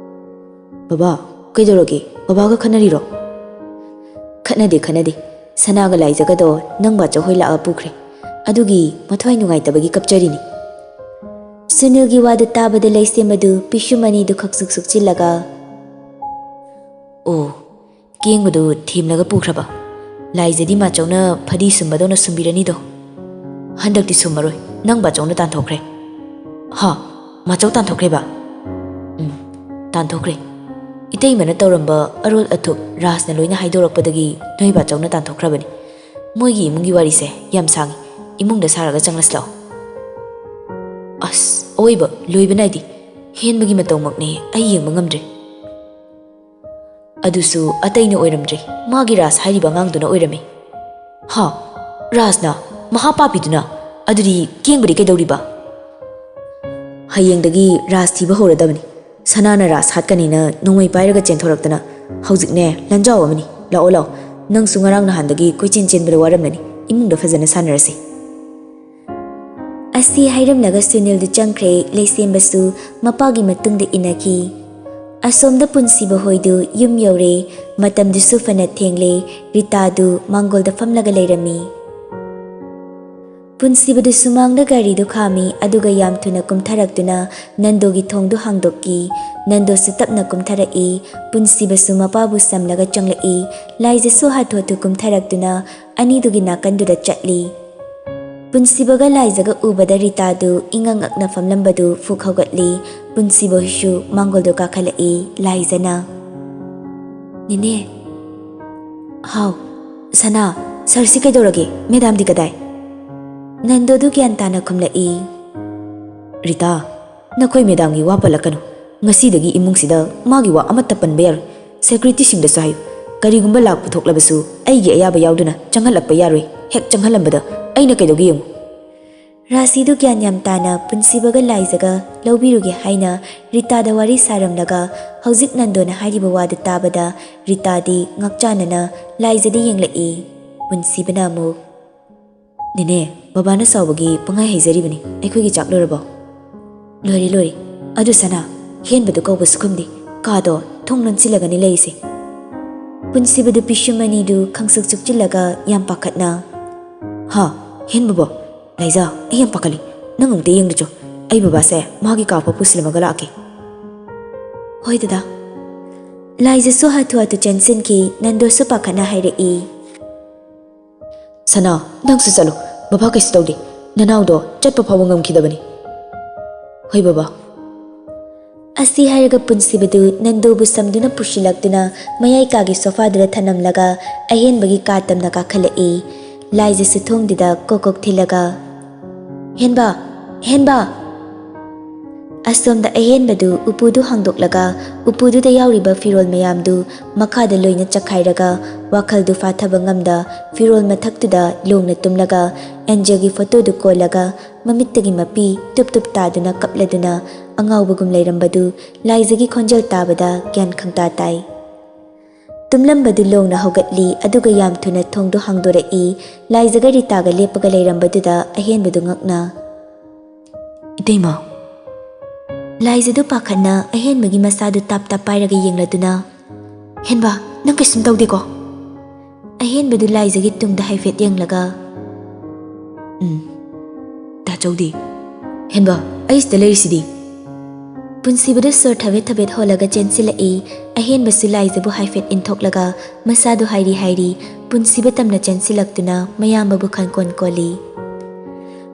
ꯕꯕꯥ, ꯀꯩꯗꯧꯔꯒꯦ? ꯕꯕꯥꯒ ꯈꯠꯅꯔꯤꯔꯣ? ꯈꯠꯅꯗꯦ, ꯈꯠꯅꯗꯦ꯫ ꯁꯅꯥꯒ ꯂꯥꯏꯖꯒꯗꯣ ꯅꯪ ꯕꯥꯆꯧ ꯍꯣꯏ ꯂꯥꯛꯑ ꯄꯨꯈ꯭ꯔꯦ꯫ ꯑꯗꯨꯒꯤ ꯃꯊ꯭ꯋꯥꯏ ꯅꯨꯡꯉꯥꯏꯇꯕꯒꯤ ꯀꯞꯆꯔꯤꯅꯤ꯫ ꯁꯨꯅꯤꯜꯒꯤ ꯋꯥꯗꯨ ꯇꯥꯕꯗ ꯂꯩꯁꯦꯝꯕꯗꯨ ꯄꯤꯁꯨꯝ ꯑꯅꯤꯗꯨ ꯈꯛꯁꯨꯛ ꯁꯨꯛꯆꯤꯜꯂꯒ, "ꯑꯣ, ꯀꯦꯡꯕꯗꯨ ꯊꯦꯝꯂꯒ ꯄꯨꯈ꯭ꯔꯕ? ꯂꯥꯏꯖꯗꯤ ꯃꯥꯆꯧꯅ ꯐꯗꯤ ꯁꯨꯝꯕꯗꯧꯅ ꯁꯨꯝꯕꯤꯔꯅꯤꯗꯣ꯫ ꯍꯟꯗꯛꯇꯤ ꯁꯨꯝꯃꯔꯣꯏ, ꯅꯪ ꯕꯥꯆꯧꯅ ꯇꯥꯟꯊꯣꯛꯈ꯭ꯔꯦ꯫" "ꯍꯥ? ꯃꯥꯆꯧ ꯇꯥꯟꯊꯣꯛꯈ꯭ꯔꯦꯕ?" "ꯎꯝ, ꯇꯥꯟꯊꯣꯛꯈ꯭ꯔꯦ꯫ ꯏꯇꯩꯃꯅ ꯇꯧꯔꯝꯕ ꯑꯔꯣꯜ ꯑꯊꯨꯞ ꯔꯥꯖꯅ ꯂꯣꯏꯅ ꯍꯥꯏꯗꯣꯔꯛꯄꯗꯒꯤ ꯅꯣꯏ ꯕꯥꯆꯧꯅ ꯇꯥꯟꯊꯣꯛꯈ꯭ꯔꯕꯅꯤ꯫ ꯃꯣꯏꯒꯤ ꯏꯃꯨꯡꯒꯤ ꯋꯥꯔꯤꯁꯦ ꯌꯥꯝ ꯁꯥꯡꯉꯤ, ꯏꯃꯨꯡꯗ ꯁꯥꯔꯒ ꯆꯪꯂꯁꯤ ꯂꯥꯛꯑꯣ꯫" ꯑꯁ, ꯑꯋꯣꯏꯕ ꯂꯣꯏꯕ ꯅꯥꯏꯗꯦ꯫ ꯍꯦꯟꯕꯒꯤ ꯃꯇꯧꯃꯛꯅꯦ ꯑꯩ ꯌꯦꯡꯕ ꯉꯝꯗ꯭ꯔꯦ꯫ ꯑꯗꯨꯁꯨ ꯑꯇꯩꯅ ꯑꯣꯏꯔꯝꯗ꯭ꯔꯦ, ꯃꯥꯒꯤ ꯔꯥꯖ ꯍꯥꯏꯔꯤꯕ ꯑꯉꯥꯡꯗꯨꯅ ꯑꯣꯏꯔꯝꯃꯤ꯫ "ꯍꯥ? ꯔꯥꯖꯅ? ꯃꯍꯥ ꯄꯥꯄꯤꯗꯨꯅ? ꯑꯗꯨꯗꯤ ꯀꯦꯡꯕꯗꯤ ꯀꯩꯗꯧꯔꯤꯕ?" "ꯍꯌꯦꯡꯗꯒꯤ ꯔꯥꯖ ꯊꯤꯕ ꯍꯧꯔꯗꯕꯅꯤ꯫ ꯁꯅꯥꯅ ꯔꯥꯖ ꯍꯥꯠꯀꯅꯤꯅ ꯅꯣꯡꯃꯩ ꯄꯥꯏꯔꯒ ꯆꯦꯟꯊꯣꯔꯛꯇꯅ ꯍꯧꯖꯤꯛꯅꯦ ꯂꯟꯖꯥꯎ ꯑꯃꯅꯤ꯫ ꯂꯥꯛꯑꯣ, ꯂꯥꯛꯑꯣ꯫ ꯅꯪꯁꯨ ꯉꯔꯥꯡ ꯅꯍꯥꯟꯗꯒꯤ ꯀꯣꯏꯆꯦꯟ ꯆꯦꯟꯕꯗ ꯋꯥꯔꯝꯂꯅꯤ꯫ ꯏꯃꯨꯡꯗ ꯐꯖꯅ ꯁꯥꯟꯅꯔꯁꯤ꯫" ꯑꯁꯤ ꯍꯥꯏꯔꯝꯂꯒ ꯁꯨꯅꯤꯜꯗꯨ ꯆꯪꯈ꯭ꯔꯦ꯫ ꯂꯩꯁꯦꯝꯕꯁꯨ ꯃꯄꯥꯒꯤ ꯃꯇꯨꯡꯗ ꯏꯟꯅꯈꯤ꯫ ꯑꯁꯣꯝꯗ ꯄꯨꯟꯁꯤꯕ ꯍꯣꯏꯗꯨ ꯌꯨꯝ ꯌꯧꯔꯦ꯫ ꯃꯇꯝꯗꯨꯁꯨ ꯐꯅ ꯊꯦꯡꯂꯦ꯫ ꯔꯤꯇꯥꯗꯨ ꯃꯥꯡꯒꯣꯜꯗ ꯐꯝꯂꯒ ꯂꯩꯔꯝꯃꯤ꯫ ꯄꯨꯟꯁꯤꯕꯗꯨ ꯁꯨꯃꯥꯡꯗ ꯒꯥꯔꯤꯗꯨ ꯈꯥꯝꯃꯤ, ꯑꯗꯨꯒ ꯌꯥꯝ ꯊꯨꯅ ꯀꯨꯝꯊꯔꯛꯇꯨꯅ ꯅꯟꯗꯣꯒꯤ ꯊꯣꯡꯗꯨ ꯍꯥꯡꯗꯣꯛꯈꯤ꯫ ꯅꯟꯗꯣꯁꯨ ꯇꯞꯅ ꯀꯨꯝꯊꯔꯛꯏ꯫ ꯄꯨꯟꯁꯤꯕꯁꯨ ꯃꯄꯥꯕꯨ ꯁꯝꯂꯒ ꯆꯪꯂꯛꯏ꯫ ꯂꯥꯏꯖꯁꯨ ꯍꯥꯊꯨ ꯍꯥꯊꯨ ꯀꯨꯝꯊꯔꯛꯇꯨꯅ ꯑꯅꯤꯗꯨꯒꯤ ꯅꯥꯀꯟꯗꯨꯗ ꯆꯠꯂꯤ꯫ ꯄꯨꯟꯁꯤꯕꯒ ꯂꯥꯏꯖꯒ ꯎꯕꯗ ꯔꯤꯇꯥꯗꯨ ꯏꯉꯛ ꯉꯛꯅ ꯐꯝꯂꯝꯕꯗꯨ ꯐꯨꯛ ꯍꯧꯒꯠꯂꯤ꯫ ꯄꯨꯟꯁꯤꯕ ꯍꯣꯏꯁꯨ ꯃꯥꯡꯒꯣꯜꯗꯨ ꯀꯥꯈꯠꯂꯛꯏ꯫ ꯂꯥꯏꯖꯅ, "ꯅꯦꯅꯦ꯫" "ꯍꯥꯎ, ꯁꯅꯥ, ꯁꯥꯔꯁꯤ ꯀꯩꯗꯧꯔꯒꯦ? ꯃꯦꯗꯥꯝꯗꯤ ꯀꯗꯥꯏ?" ꯅꯟꯗꯣꯗꯨ ꯒ꯭ꯌꯥꯟ ꯇꯥꯅ ꯈꯨꯝꯂꯛꯏ꯫ "ꯔꯤꯇꯥ, ꯅꯈꯣꯏ ꯃꯦꯗꯥꯝꯒꯤ ꯋꯥ ꯄꯜꯂꯛꯀꯅꯨ꯫ ꯉꯁꯤꯗꯒꯤ ꯏꯃꯨꯡꯁꯤꯗ ꯃꯥꯒꯤ ꯋꯥ ꯑꯃꯠꯇ ꯄꯟꯕ ꯌꯥꯔꯣꯏ꯫ ꯁꯦꯀ꯭ꯌꯨꯔꯤꯇꯤꯁꯤꯡꯗꯁꯨ ꯍꯥꯏꯌꯨ, ꯀꯔꯤꯒꯨꯝꯕ ꯂꯥꯛꯄ ꯊꯣꯛꯂꯕꯁꯨ ꯑꯩꯒꯤ ꯑꯌꯥꯕ ꯌꯥꯎꯗꯅ ꯆꯪꯍꯜꯂꯛꯄ ꯌꯥꯔꯣꯏ꯫ ꯍꯦꯛ ꯆꯪꯍꯜꯂꯝꯕꯗ ꯑꯩꯅ ꯀꯩꯗꯧꯒꯦ ꯌꯦꯡꯉꯨ꯫" ꯔꯥꯁꯤꯗꯨ ꯒ꯭ꯌꯥꯟ ꯌꯥꯝ ꯇꯥꯅ ꯄꯨꯟꯁꯤꯕꯒ ꯂꯥꯏꯖꯒ ꯂꯧꯕꯤꯔꯨꯒꯦ ꯍꯥꯏꯅ ꯔꯤꯇꯥꯗ ꯋꯥꯔꯤ ꯁꯥꯔꯝꯂꯒ ꯍꯧꯖꯤꯛ ꯅꯟꯗꯣꯅ ꯍꯥꯏꯔꯤꯕ ꯋꯥꯗꯨ ꯇꯥꯕꯗ ꯔꯤꯇꯥꯗꯤ ꯉꯛꯆꯥꯟꯅꯅ ꯂꯥꯏꯖꯗ ꯌꯦꯡꯂꯛꯏ꯫ ꯄꯨꯟꯁꯤꯕꯅ ꯑꯃꯨꯛ, "ꯅꯦꯅꯦ, ꯕꯕꯥꯅ ꯁꯥꯎꯕꯒꯤ ꯄꯪꯍꯥꯏ ꯍꯥꯏꯖꯔꯤꯕꯅꯤ꯫ ꯑꯩꯈꯣꯏꯒꯤ ꯆꯥꯛ ꯂꯣꯏꯔꯕꯣ?" "ꯂꯣꯏꯔꯦ, ꯂꯣꯏꯔꯦ꯫ ꯑꯗꯨ ꯁꯅꯥ, ꯍꯦꯟꯕꯗꯨ ꯀꯧꯕꯁꯨ ꯈꯨꯝꯗꯦ꯫ ꯀꯥꯗꯣ ꯊꯣꯡ ꯂꯣꯟꯁꯤꯜꯂꯒꯅꯤ ꯂꯩꯔꯤꯁꯦ꯫" ꯄꯨꯟꯁꯤꯕꯗꯨ ꯄꯤꯁꯨꯝ ꯑꯅꯤꯗꯨ ꯈꯪꯁꯨꯛ ꯆꯨꯛꯆꯤꯜꯂꯒ ꯌꯥꯝ ꯄꯥꯈꯠꯅ, "ꯍꯥ? ꯍꯦꯟꯕꯕꯣ? ꯂꯥꯏꯖ, ꯑꯩ ꯌꯥꯝ ꯄꯥꯈꯠꯂꯤ꯫ ꯅꯪ ꯑꯃꯨꯛꯇ ꯌꯦꯡꯂꯨꯆꯣ꯫ ꯑꯩ ꯕꯕꯥꯁꯦ ꯃꯥꯒꯤ ꯀꯥ ꯐꯥꯎ ꯄꯨꯁꯤꯜꯂꯝꯃꯒ ꯂꯥꯛꯀꯦ꯫ "ꯍꯣꯏ ꯗꯗꯥ꯫" ꯂꯥꯏꯖꯁꯨ ꯍꯥꯊꯨ ꯍꯥꯊꯨ ꯆꯦꯟꯁꯤꯟꯈꯤ꯫ ꯅꯟꯗꯣꯁꯨ ꯄꯥꯈꯠꯅ ꯍꯥꯏꯔꯛꯏ, "ꯁꯅꯥ, ꯅꯪꯁꯨ ꯆꯠꯂꯨ꯫ ꯕꯕꯥ ꯀꯩꯁꯨ ꯇꯧꯗꯦ꯫ ꯅꯅꯥꯎꯗꯣ ꯆꯠꯄ ꯐꯥꯎꯕ ꯉꯝꯈꯤꯗꯕꯅꯤ꯫" "ꯍꯣꯏ ꯕꯕꯥ꯫" ꯑꯁꯤ ꯍꯥꯏꯔꯒ ꯄꯨꯟꯁꯤꯕꯗꯨ ꯅꯟꯗꯣꯕꯨ ꯁꯝꯗꯨꯅ ꯄꯨꯁꯤꯜꯂꯛꯇꯨꯅ ꯃꯌꯥꯏ ꯀꯥꯒꯤ ꯁꯣꯐꯥꯗꯨꯗ ꯊꯅꯝꯂꯒ ꯑꯍꯦꯟꯕꯒꯤ ꯀꯥ ꯇꯝꯅ ꯀꯥꯈꯠꯂꯛꯏ꯫ ꯂꯥꯏꯖꯁꯨ ꯊꯣꯡꯗꯨꯗ ꯀꯣꯛ ꯀꯣꯛ ꯊꯤꯜꯂꯒ, "ꯍꯦꯟꯕ! ꯍꯦꯟꯕ!" ꯑꯁꯣꯝꯗ ꯑꯍꯦꯟꯕꯗꯨ ꯎꯄꯨꯗꯨ ꯍꯥꯡꯗꯣꯛꯂꯒ ꯎꯄꯨꯗꯨꯗ ꯌꯥꯎꯔꯤꯕ ꯐꯤꯔꯣꯜ ꯃꯌꯥꯝꯗꯨ ꯃꯈꯥꯗ ꯂꯣꯏꯅ ꯆꯈꯥꯏꯔꯒ ꯋꯥꯈꯜꯗꯨ ꯐꯥꯊꯕ ꯉꯝꯗ ꯐꯤꯔꯣꯜ ꯃꯊꯛꯇꯨꯗ ꯂꯣꯡꯅ ꯇꯨꯝꯂꯒ ꯑꯦꯟꯖꯦꯜꯒꯤ ꯐꯣꯇꯣꯗꯨ ꯀꯣꯜꯂꯒ ꯃꯃꯤꯠꯇꯒꯤ ꯃꯄꯤ ꯇꯨꯞ ꯇꯨꯞ ꯇꯥꯗꯨꯅ ꯀꯞꯂꯗꯨꯅ ꯑꯉꯥꯎꯕꯒꯨꯝ ꯂꯩꯔꯝꯕꯗꯨ ꯂꯥꯏꯖꯒꯤ ꯈꯣꯟꯖꯦꯜ ꯇꯥꯕꯗ ꯒ꯭ꯌꯥꯟ ꯈꯪꯇꯥ ꯇꯥꯏ꯫ ꯇꯨꯝꯂꯝꯕꯗꯨ ꯂꯣꯡꯅ ꯍꯧꯒꯠꯂꯤ, ꯑꯗꯨꯒ ꯌꯥꯝ ꯊꯨꯅ ꯊꯣꯡꯗꯨ ꯍꯥꯡꯗꯣꯔꯛꯏ꯫ ꯂꯥꯏꯖꯒ ꯔꯤꯇꯥꯒ ꯂꯦꯞꯄꯒ ꯂꯩꯔꯝꯕꯗꯨꯗ ꯑꯍꯦꯟꯕꯗꯨ ꯉꯛꯅ, "ꯏꯇꯩꯃ!" ꯂꯥꯏꯖꯗꯨ ꯄꯥꯈꯠꯅ ꯑꯍꯦꯟꯕꯒꯤ ꯃꯁꯥꯗꯨ ꯇꯥꯞ ꯇꯥꯞ ꯄꯥꯏꯔꯒ ꯌꯦꯡꯂꯗꯨꯅ, "ꯍꯦꯟꯕ, ꯅꯪ ꯀꯩꯁꯨꯝ ꯇꯧꯗꯦꯀꯣ?" ꯑꯍꯦꯟꯕꯗꯨ ꯂꯥꯏꯖꯒꯤ ꯇꯨꯡꯗ ꯍꯥꯏꯐꯦꯠ ꯌꯦꯡꯂꯒ, "ꯎꯝ, ꯇꯥꯆꯧꯗꯤ?" "ꯍꯦꯟꯕ, ꯑꯩ ꯁꯤꯗ ꯂꯩꯔꯤꯁꯤꯗꯤ꯫" ꯄꯨꯟꯁꯤꯕꯗꯨ ꯁꯣꯔ ꯊꯕꯦꯠ ꯊꯕꯦꯠ ꯍꯣꯜꯂꯒ ꯆꯦꯟꯁꯤꯜꯂꯛꯏ꯫ ꯑꯍꯦꯟꯕꯁꯨ ꯂꯥꯏꯖꯕꯨ ꯍꯥꯏꯐꯦꯠ ꯏꯟꯊꯣꯛꯂꯒ ꯃꯁꯥꯗꯨ ꯍꯥꯏꯔꯤ ꯍꯥꯏꯔꯤ ꯄꯨꯟꯁꯤꯕ ꯇꯝꯅ ꯆꯦꯟꯁꯤꯜꯂꯛꯇꯨꯅ ꯃꯌꯥꯝꯕꯕꯨ ꯈꯟꯀꯣꯟ ꯀꯣꯜꯂꯤ꯫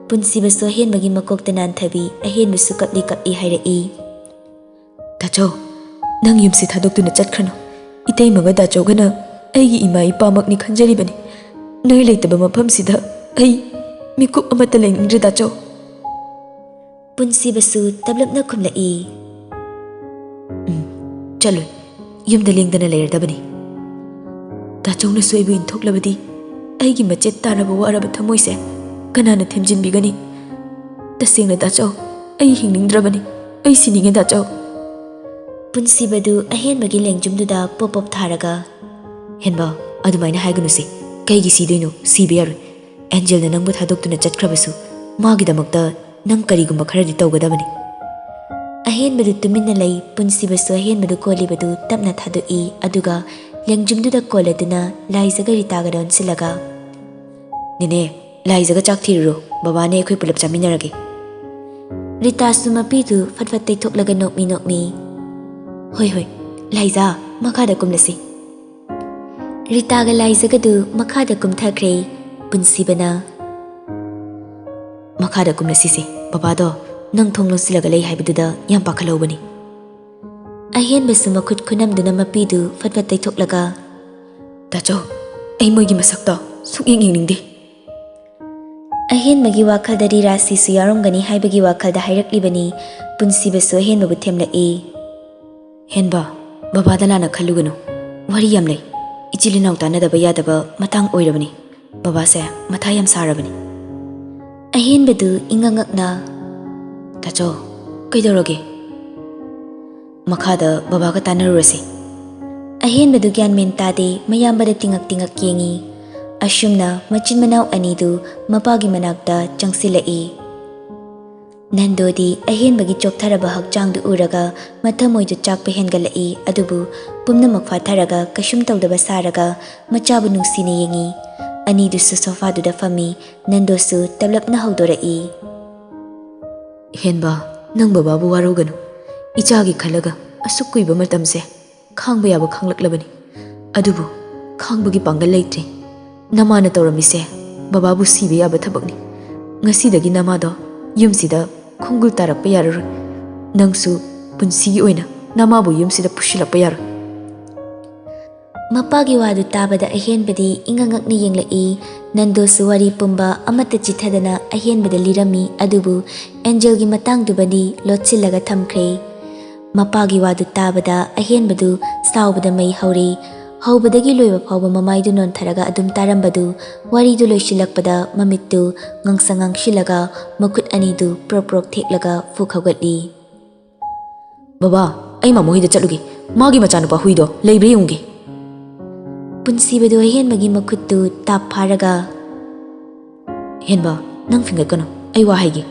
ꯄꯨꯟꯁꯤꯕꯁꯨ ꯑꯍꯦꯟꯕꯒꯤ ꯃꯀꯣꯛꯇ ꯅꯥꯟꯊꯕꯤ, ꯑꯍꯦꯟꯕꯁꯨ ꯀꯞꯂꯤ ꯀꯞꯂꯤ ꯍꯥꯏꯔꯛꯏ, "ꯗꯥꯆꯧ, ꯅꯪ ꯌꯨꯝꯁꯤ ꯊꯥꯗꯣꯛꯇꯨꯅ ꯆꯠꯈ꯭ꯔꯅꯨ꯫ ꯏꯇꯩꯃꯒ ꯗꯥꯆꯧꯒꯅ ꯑꯩꯒꯤ ꯏꯃꯥ ꯏꯄꯥꯃꯛꯅꯤ ꯈꯟꯖꯔꯤꯕꯅꯤ꯫ ꯅꯣꯏ ꯂꯩꯇꯕ ꯃꯐꯝꯁꯤꯗ ꯑꯩ ꯃꯤꯀꯨꯞ ꯑꯃꯠꯇ ꯂꯩꯅꯤꯡꯗ꯭ꯔꯦ ꯗꯥꯆꯧ꯫" ꯄꯨꯟꯁꯤꯕꯁꯨ ꯇꯞꯂꯞꯅ ꯈꯨꯝꯂꯛꯏ, "ꯎꯝ, ꯆꯠꯂꯣꯏ꯫ ꯌꯨꯝꯗ ꯂꯦꯡꯗꯅ ꯂꯩꯔꯗꯕꯅꯤ꯫ ꯗꯥꯆꯧꯅꯁꯨ ꯑꯩꯕꯨ ꯏꯟꯊꯣꯛꯂꯕꯗꯤ ꯑꯩꯒꯤ ꯃꯆꯦꯠ ꯇꯥꯔꯕ ꯋꯥꯔꯕ ꯊꯃꯣꯏꯁꯦ ꯀꯅꯥꯅ ꯊꯦꯝꯖꯤꯟꯕꯤꯒꯅꯤ? ꯇꯁꯦꯡꯅ ꯗꯥꯆꯧ, ꯑꯩ ꯍꯤꯡꯅꯤꯡꯗ꯭ꯔꯕꯅꯤ꯫ ꯑꯩ ꯁꯤꯅꯤꯡꯉꯦ ꯗꯥꯆꯧ꯫" ꯄꯨꯟꯁꯤꯕꯗꯨ ꯑꯍꯦꯟꯕꯒꯤ ꯂꯦꯡꯖꯨꯝꯗꯨꯗ ꯄꯣꯞ ꯄꯣꯞ ꯊꯥꯔꯒ, "ꯍꯦꯟꯕ, ꯑꯗꯨꯃꯥꯏꯅ ꯍꯥꯏꯒꯅꯨꯁꯦ꯫ ꯀꯩꯒꯤ ꯁꯤꯗꯣꯏꯅꯣ? ꯁꯤꯕ ꯌꯥꯔꯣꯏ꯫ ꯑꯦꯟꯖꯦꯜꯅ ꯅꯪꯕꯨ ꯊꯥꯗꯣꯛꯇꯨꯅ ꯆꯠꯈ꯭ꯔꯕꯁꯨ ꯃꯥꯒꯤꯗꯃꯛꯇ ꯅꯪ ꯀꯔꯤꯒꯨꯝꯕ ꯈꯔꯗꯤ ꯇꯧꯒꯗꯕꯅꯤ꯫" ꯑꯍꯦꯟꯕꯗꯨ ꯇꯨꯃꯤꯟꯅ ꯂꯩ꯫ ꯄꯨꯟꯁꯤꯕꯁꯨ ꯑꯍꯦꯟꯕꯗꯨ ꯀꯣꯜꯂꯤꯕꯗꯨ ꯇꯞꯅ ꯊꯥꯗꯣꯛꯏ꯫ ꯑꯗꯨꯒ ꯂꯦꯡꯖꯨꯝꯗꯨꯗ ꯀꯣꯜꯂꯗꯨꯅ ꯂꯥꯏꯖꯒ ꯔꯤꯇꯥꯒꯗ ꯑꯣꯟꯁꯤꯜꯂꯒ, "ꯅꯦꯅꯦ, ꯂꯥꯏꯖꯒ ꯆꯥꯛ ꯊꯤꯔꯨꯔꯣ꯫ ꯕꯕꯥꯅꯦ ꯑꯩꯈꯣꯏ ꯄꯨꯂꯞ ꯆꯥꯃꯤꯟꯅꯔꯒꯦ꯫" ꯔꯤꯇꯥꯁꯨ ꯃꯄꯤꯗꯨ ꯐꯠ ꯐꯠ ꯇꯩꯊꯣꯛꯂꯒ ꯅꯣꯛꯃꯤ ꯅꯣꯛꯃꯤ, "ꯍꯣꯏ ꯍꯣꯏ, ꯂꯥꯏꯖꯥ, ꯃꯈꯥꯗ ꯀꯨꯝꯂꯁꯤ꯫" ꯔꯤꯇꯥꯒ ꯂꯥꯏꯖꯒꯗꯨ ꯃꯈꯥꯗ ꯀꯨꯝꯊꯈ꯭ꯔꯦ꯫ ꯄꯨꯟꯁꯤꯕꯅ, "ꯃꯈꯥꯗ ꯀꯨꯝꯂꯁꯤꯁꯦ, ꯕꯕꯥꯗꯣ ꯅꯪ ꯊꯣꯡ ꯂꯣꯟꯁꯤꯜꯂꯒ ꯂꯩ ꯍꯥꯏꯕꯗꯨꯗ ꯌꯥꯝ ꯄꯥꯈꯠꯍꯧꯕꯅꯤ꯫" ꯑꯍꯦꯟꯕꯁꯨ ꯃꯈꯨꯠ ꯈꯨꯅꯝꯗꯨꯅ ꯃꯄꯤꯗꯨ ꯐꯠ ꯐꯠ ꯇꯩꯊꯣꯛꯂꯒ, "ꯇꯥꯆꯧ, ꯑꯩ ꯃꯣꯏꯒꯤ ꯃꯁꯛꯇꯣ ꯁꯨꯛꯌꯦꯡ ꯌꯦꯡꯅꯤꯡꯗꯦ꯫" ꯑꯍꯦꯟꯕꯒꯤ ꯋꯥꯈꯜꯗ ꯔꯤꯔꯥꯁꯤꯁꯨ ꯌꯥꯎꯔꯝꯒꯅꯤ ꯍꯥꯏꯕꯒꯤ ꯋꯥꯈꯜꯗ ꯍꯥꯏꯔꯛꯂꯤꯕꯅꯤ꯫ ꯄꯨꯟꯁꯤꯕꯁꯨ ꯑꯍꯦꯟꯕꯕꯨ ꯊꯦꯝꯂꯛꯏ꯫ "ꯍꯦꯟꯕ, ꯕꯕꯥꯗ ꯂꯥꯟꯅ ꯈꯜꯂꯨꯒꯅꯨ꯫ ꯋꯥꯔꯤ ꯌꯥꯝ ꯂꯩ꯫ ꯏꯆꯤꯜ ꯏꯅꯥꯎ ꯇꯥꯟꯅꯗꯕ ꯌꯥꯗꯕ ꯃꯇꯥꯡ ꯑꯣꯏꯔꯕꯅꯤ꯫ ꯕꯕꯥꯁꯦ ꯃꯊꯥ ꯌꯥꯝ ꯁꯥꯔꯕꯅꯤ꯫" ꯑꯍꯦꯟꯕꯗꯨ ꯏꯉꯛ ꯉꯛꯅ, "ꯇꯥꯆꯧ, ꯀꯩꯗꯧꯔꯒꯦ?" "ꯃꯈꯥꯗ ꯕꯕꯥꯒ ꯇꯥꯟꯅꯔꯨꯔꯁꯤ꯫" ꯑꯍꯦꯟꯕꯗꯨ ꯒ꯭ꯌꯥꯟ ꯃꯦꯟ ꯇꯥꯗꯦ, ꯃꯌꯥꯝꯕꯗ ꯇꯤꯉꯛ ꯇꯤꯉꯛ ꯌꯦꯡꯉꯤ꯫ ꯑꯁꯨꯝꯅ ꯃꯆꯤꯟ ꯃꯅꯥꯎ ꯑꯅꯤꯗꯨ ꯃꯄꯥꯒꯤ ꯃꯅꯥꯛꯇ ꯆꯪꯁꯤꯜꯂꯛꯏ꯫ ꯅꯟꯗꯣꯗꯤ ꯑꯍꯦꯟꯕꯒꯤ ꯆꯣꯛꯊꯔꯕ ꯍꯛꯆꯥꯡꯗꯨ ꯎꯔꯒ ꯃꯊꯃꯣꯏꯗꯨ ꯆꯥꯛꯄ ꯍꯦꯟꯒꯠꯂꯛꯏ, ꯑꯗꯨꯕꯨ ꯄꯨꯝꯅꯃꯛ ꯐꯥꯊꯔꯒ ꯀꯩꯁꯨꯝ ꯇꯧꯗꯕ ꯁꯥꯔꯒ ꯃꯆꯥꯕꯨ ꯅꯨꯡꯁꯤꯅ ꯌꯦꯡꯉꯤ꯫ ꯑꯅꯤꯗꯨꯁꯨ ꯁꯣꯐꯥꯗꯨꯗ ꯐꯝꯃꯤ꯫ ꯅꯟꯗꯣꯁꯨ ꯇꯞꯂꯞꯅ ꯍꯧꯗꯣꯔꯛꯏ꯫ "ꯍꯦꯟꯕ, ꯅꯪ ꯕꯕꯥꯕꯨ ꯋꯥꯔꯧꯒꯅꯨ꯫ ꯏꯆꯥꯒꯤ ꯈꯜꯂꯒ ꯑꯁꯨꯛ ꯀꯨꯏꯕ ꯃꯇꯝꯁꯦ ꯈꯥꯡꯕ ꯌꯥꯕ ꯈꯥꯡꯂꯛꯂꯕꯅꯤ꯫ ꯑꯗꯨꯕꯨ ꯈꯥꯡꯕꯒꯤ ꯄꯥꯡꯒꯜ ꯂꯩꯇ꯭ꯔꯦ꯫ ꯅꯃꯥꯅ ꯇꯧꯔꯝꯃꯤꯁꯦ ꯕꯕꯥꯕꯨ ꯁꯤꯕ ꯌꯥꯕ ꯊꯕꯛꯅꯤ꯫ ꯉꯁꯤꯗꯒꯤ ꯅꯃꯥꯗꯣ ꯌꯨꯝꯁꯤꯗ ꯈꯣꯡꯒꯨꯜ ꯇꯥꯔꯛꯄ ꯌꯥꯔꯔꯣꯏ꯫ ꯅꯪꯁꯨ ꯄꯨꯟꯁꯤꯒꯤ ꯑꯣꯏꯅ ꯅꯃꯥꯕꯨ ꯌꯨꯝꯁꯤꯗ ꯄꯨꯁꯤꯜꯂꯛꯄ ꯌꯥꯔꯣꯏ꯫" ꯃꯄꯥꯒꯤ ꯋꯥꯗꯨ ꯇꯥꯕꯗ ꯑꯍꯦꯟꯕꯗꯤ ꯏꯉꯛ ꯉꯛꯅ ꯌꯦꯡꯂꯛꯏ꯫ ꯅꯟꯗꯣꯁꯨ ꯋꯥꯔꯤ ꯄꯨꯝꯕ ꯑꯃꯠꯇ ꯆꯤꯊꯗꯅ ꯑꯍꯦꯟꯕꯗ ꯂꯤꯔꯝꯃꯤ, ꯑꯗꯨꯕꯨ ꯑꯦꯟꯖꯦꯜꯒꯤ ꯃꯇꯥꯡꯗꯨꯃꯗꯤ ꯂꯣꯠꯁꯤꯜꯂꯒ ꯊꯝꯈ꯭ꯔꯦ꯫ ꯃꯄꯥꯒꯤ ꯋꯥꯗꯨ ꯇꯥꯕꯗ ꯑꯍꯦꯟꯕꯗꯨ ꯁꯥꯎꯕꯗ ꯃꯩ ꯍꯧꯔꯦ꯫ ꯍꯧꯕꯗꯒꯤ ꯂꯣꯏꯕ ꯐꯥꯎꯕ ꯃꯃꯥꯏꯗꯨ ꯅꯣꯟꯊꯔꯒ ꯑꯗꯨꯝ ꯇꯥꯔꯝꯕꯗꯨ, ꯋꯥꯔꯤꯗꯨ ꯂꯣꯏꯁꯤꯜꯂꯛꯄꯗ ꯃꯃꯤꯠꯇꯨ ꯉꯥꯡꯁꯪ ꯉꯥꯡꯁꯤꯜꯂꯒ ꯃꯈꯨꯠ ꯑꯅꯤꯗꯨ ꯄ꯭ꯔꯣꯛ ꯄ꯭ꯔꯣꯛ ꯊꯦꯛꯂꯒ ꯐꯨꯛ ꯍꯧꯒꯠꯂꯤ꯫ "ꯕꯕꯥ, ꯑꯩ ꯃꯥꯃꯣ ꯍꯣꯏꯗ ꯆꯠꯂꯨꯒꯦ꯫ ꯃꯥꯒꯤ ꯃꯆꯥꯅꯨꯄꯥ ꯍꯨꯏꯗꯣ ꯂꯩꯕ꯭ꯔꯥ ꯌꯦꯡꯉꯨꯒꯦ꯫" ꯄꯨꯟꯁꯤꯕꯗꯨ ꯑꯍꯦꯟꯕꯒꯤ ꯃꯈꯨꯠꯇꯨ ꯇꯥꯞ ꯐꯥꯔꯒ, "ꯍꯦꯟꯕ, ꯅꯪ ꯐꯤꯡꯒꯠꯀꯅꯨ, ꯑꯩ ꯋꯥ ꯍꯥꯏꯒꯦ꯫"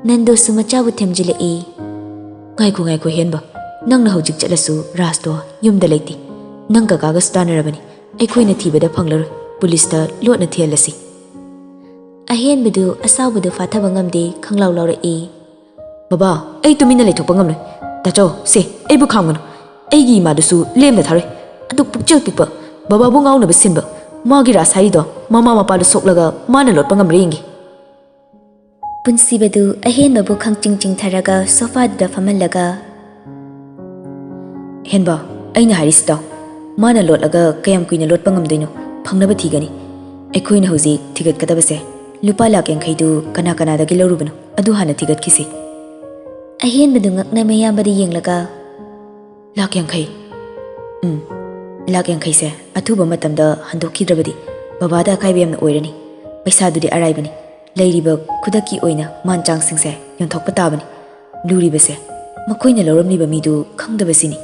ꯅꯟꯗꯣꯁꯨ ꯃꯆꯥꯕꯨ ꯊꯦꯝꯖꯤꯜꯂꯛꯏ꯫ "ꯉꯥꯏꯈꯣ, ꯉꯥꯏꯈꯣ, ꯍꯦꯟꯕ, ꯅꯪꯅ ꯍꯧꯖꯤꯛ ꯆꯠꯂꯁꯨ ꯔꯥꯖꯇꯣ ꯌꯨꯝꯗ ꯂꯩꯇꯦ꯫ ꯅꯪ ꯀꯀꯥꯒꯁꯨ ꯇꯥꯟꯅꯔꯕꯅꯤ, ꯑꯩꯈꯣꯏꯅ ꯊꯤꯕꯗ ꯐꯪꯂꯔꯣꯏ, ꯄꯨꯂꯤꯁꯇ ꯂꯣꯠꯅ ꯊꯤꯍꯜꯂꯁꯤ꯫" ꯑꯍꯦꯟꯕꯗꯨ ꯑꯁꯥꯎꯕꯗꯨ ꯐꯥꯊꯕ ꯉꯝꯗꯦ, ꯈꯪꯂꯥꯎ ꯂꯥꯎꯔꯛꯏ꯫ "ꯕꯕꯥ, ꯑꯩ ꯇꯨꯃꯤꯟꯅ ꯂꯩꯊꯣꯛꯄ ꯉꯝꯂꯣꯏ꯫ ꯇꯥꯆꯧ, ꯁꯦ, ꯑꯩꯕꯨ ꯈꯥꯝꯒꯅꯨ꯫ ꯑꯩꯒꯤ ꯏꯃꯥꯗꯨꯁꯨ ꯂꯦꯝꯅ ꯊꯥꯔꯣꯏ꯫ ꯑꯗꯨꯛ ꯄꯨꯛꯆꯦꯜ ꯄꯤꯛꯄ, ꯕꯕꯥꯕꯨ ꯉꯥꯎꯅꯕ ꯁꯤꯟꯕ, ꯃꯥꯒꯤ ꯔꯥꯁ ꯍꯥꯏꯔꯤꯗꯣ ꯃꯃꯥ ꯃꯄꯥꯗꯨ ꯁꯣꯛꯂꯒ ꯃꯥꯅ ꯂꯣꯠꯄ ꯉꯝꯕ꯭ꯔꯥ ꯌꯦꯡꯒꯦ꯫" ꯄꯨꯟꯁꯤꯕꯗꯨ ꯑꯍꯦꯟꯕꯕꯨ ꯈꯪꯆꯤꯡ ꯆꯤꯡꯊꯔꯒ ꯁꯣꯐꯥꯗꯨꯗ ꯐꯝꯍꯜꯂꯒ, "ꯍꯦꯟꯕ, ꯑꯩꯅ ꯍꯥꯏꯔꯤꯁꯤ ꯇꯥꯎ꯫ ꯃꯥꯅ ꯂꯣꯠꯂꯒ ꯀꯌꯥꯝ ꯀꯨꯏꯅ ꯂꯣꯠꯄ ꯉꯝꯗꯣꯏꯅꯣ? ꯐꯪꯅꯕ ꯊꯤꯒꯅꯤ꯫ ꯑꯩꯈꯣꯏꯅ ꯍꯧꯖꯤꯛ ꯊꯤꯒꯠꯀꯗꯕꯁꯦ ꯂꯨꯄꯥ ꯂꯥꯛ ꯌꯥꯡꯈꯩꯗꯨ ꯀꯅꯥ ꯀꯅꯥꯗꯒꯤ ꯂꯧꯔꯨꯕꯅꯣ, ꯑꯗꯨ ꯍꯥꯟꯅ ꯊꯤꯒꯠꯈꯤꯁꯤ꯫" ꯑꯍꯦꯟꯕꯗꯨ ꯉꯛꯅ ꯃꯌꯥꯝꯕꯗ ꯌꯦꯡꯂꯒ, "ꯂꯥꯛ ꯌꯥꯡꯈꯩ? ꯎꯝ, ꯂꯥꯛ ꯌꯥꯡꯈꯩꯁꯦ ꯑꯊꯨꯕ ꯃꯇꯝꯗ ꯍꯟꯗꯣꯛꯈꯤꯗ꯭ꯔꯕꯗꯤ ꯕꯕꯥꯗ ꯑꯀꯥꯏꯕ ꯌꯥꯝꯅ ꯑꯣꯏꯔꯅꯤ꯫ ꯄꯩꯁꯥꯗꯨꯗꯤ ꯑꯔꯥꯏꯕꯅꯤ꯫ ꯂꯩꯔꯤꯕ ꯈꯨꯗꯛꯀꯤ ꯑꯣꯏꯅ ꯃꯥꯟ ꯆꯥꯡꯁꯤꯡꯁꯦ ꯌꯣꯟꯊꯣꯛꯄ ꯇꯥꯕꯅꯤ꯫ ꯂꯨꯔꯤꯕꯁꯦ ꯃꯈꯣꯏꯅ ꯂꯧꯔꯝꯂꯤꯕ ꯃꯤꯗꯨ ꯈꯪꯗꯕꯁꯤꯅꯤ꯫"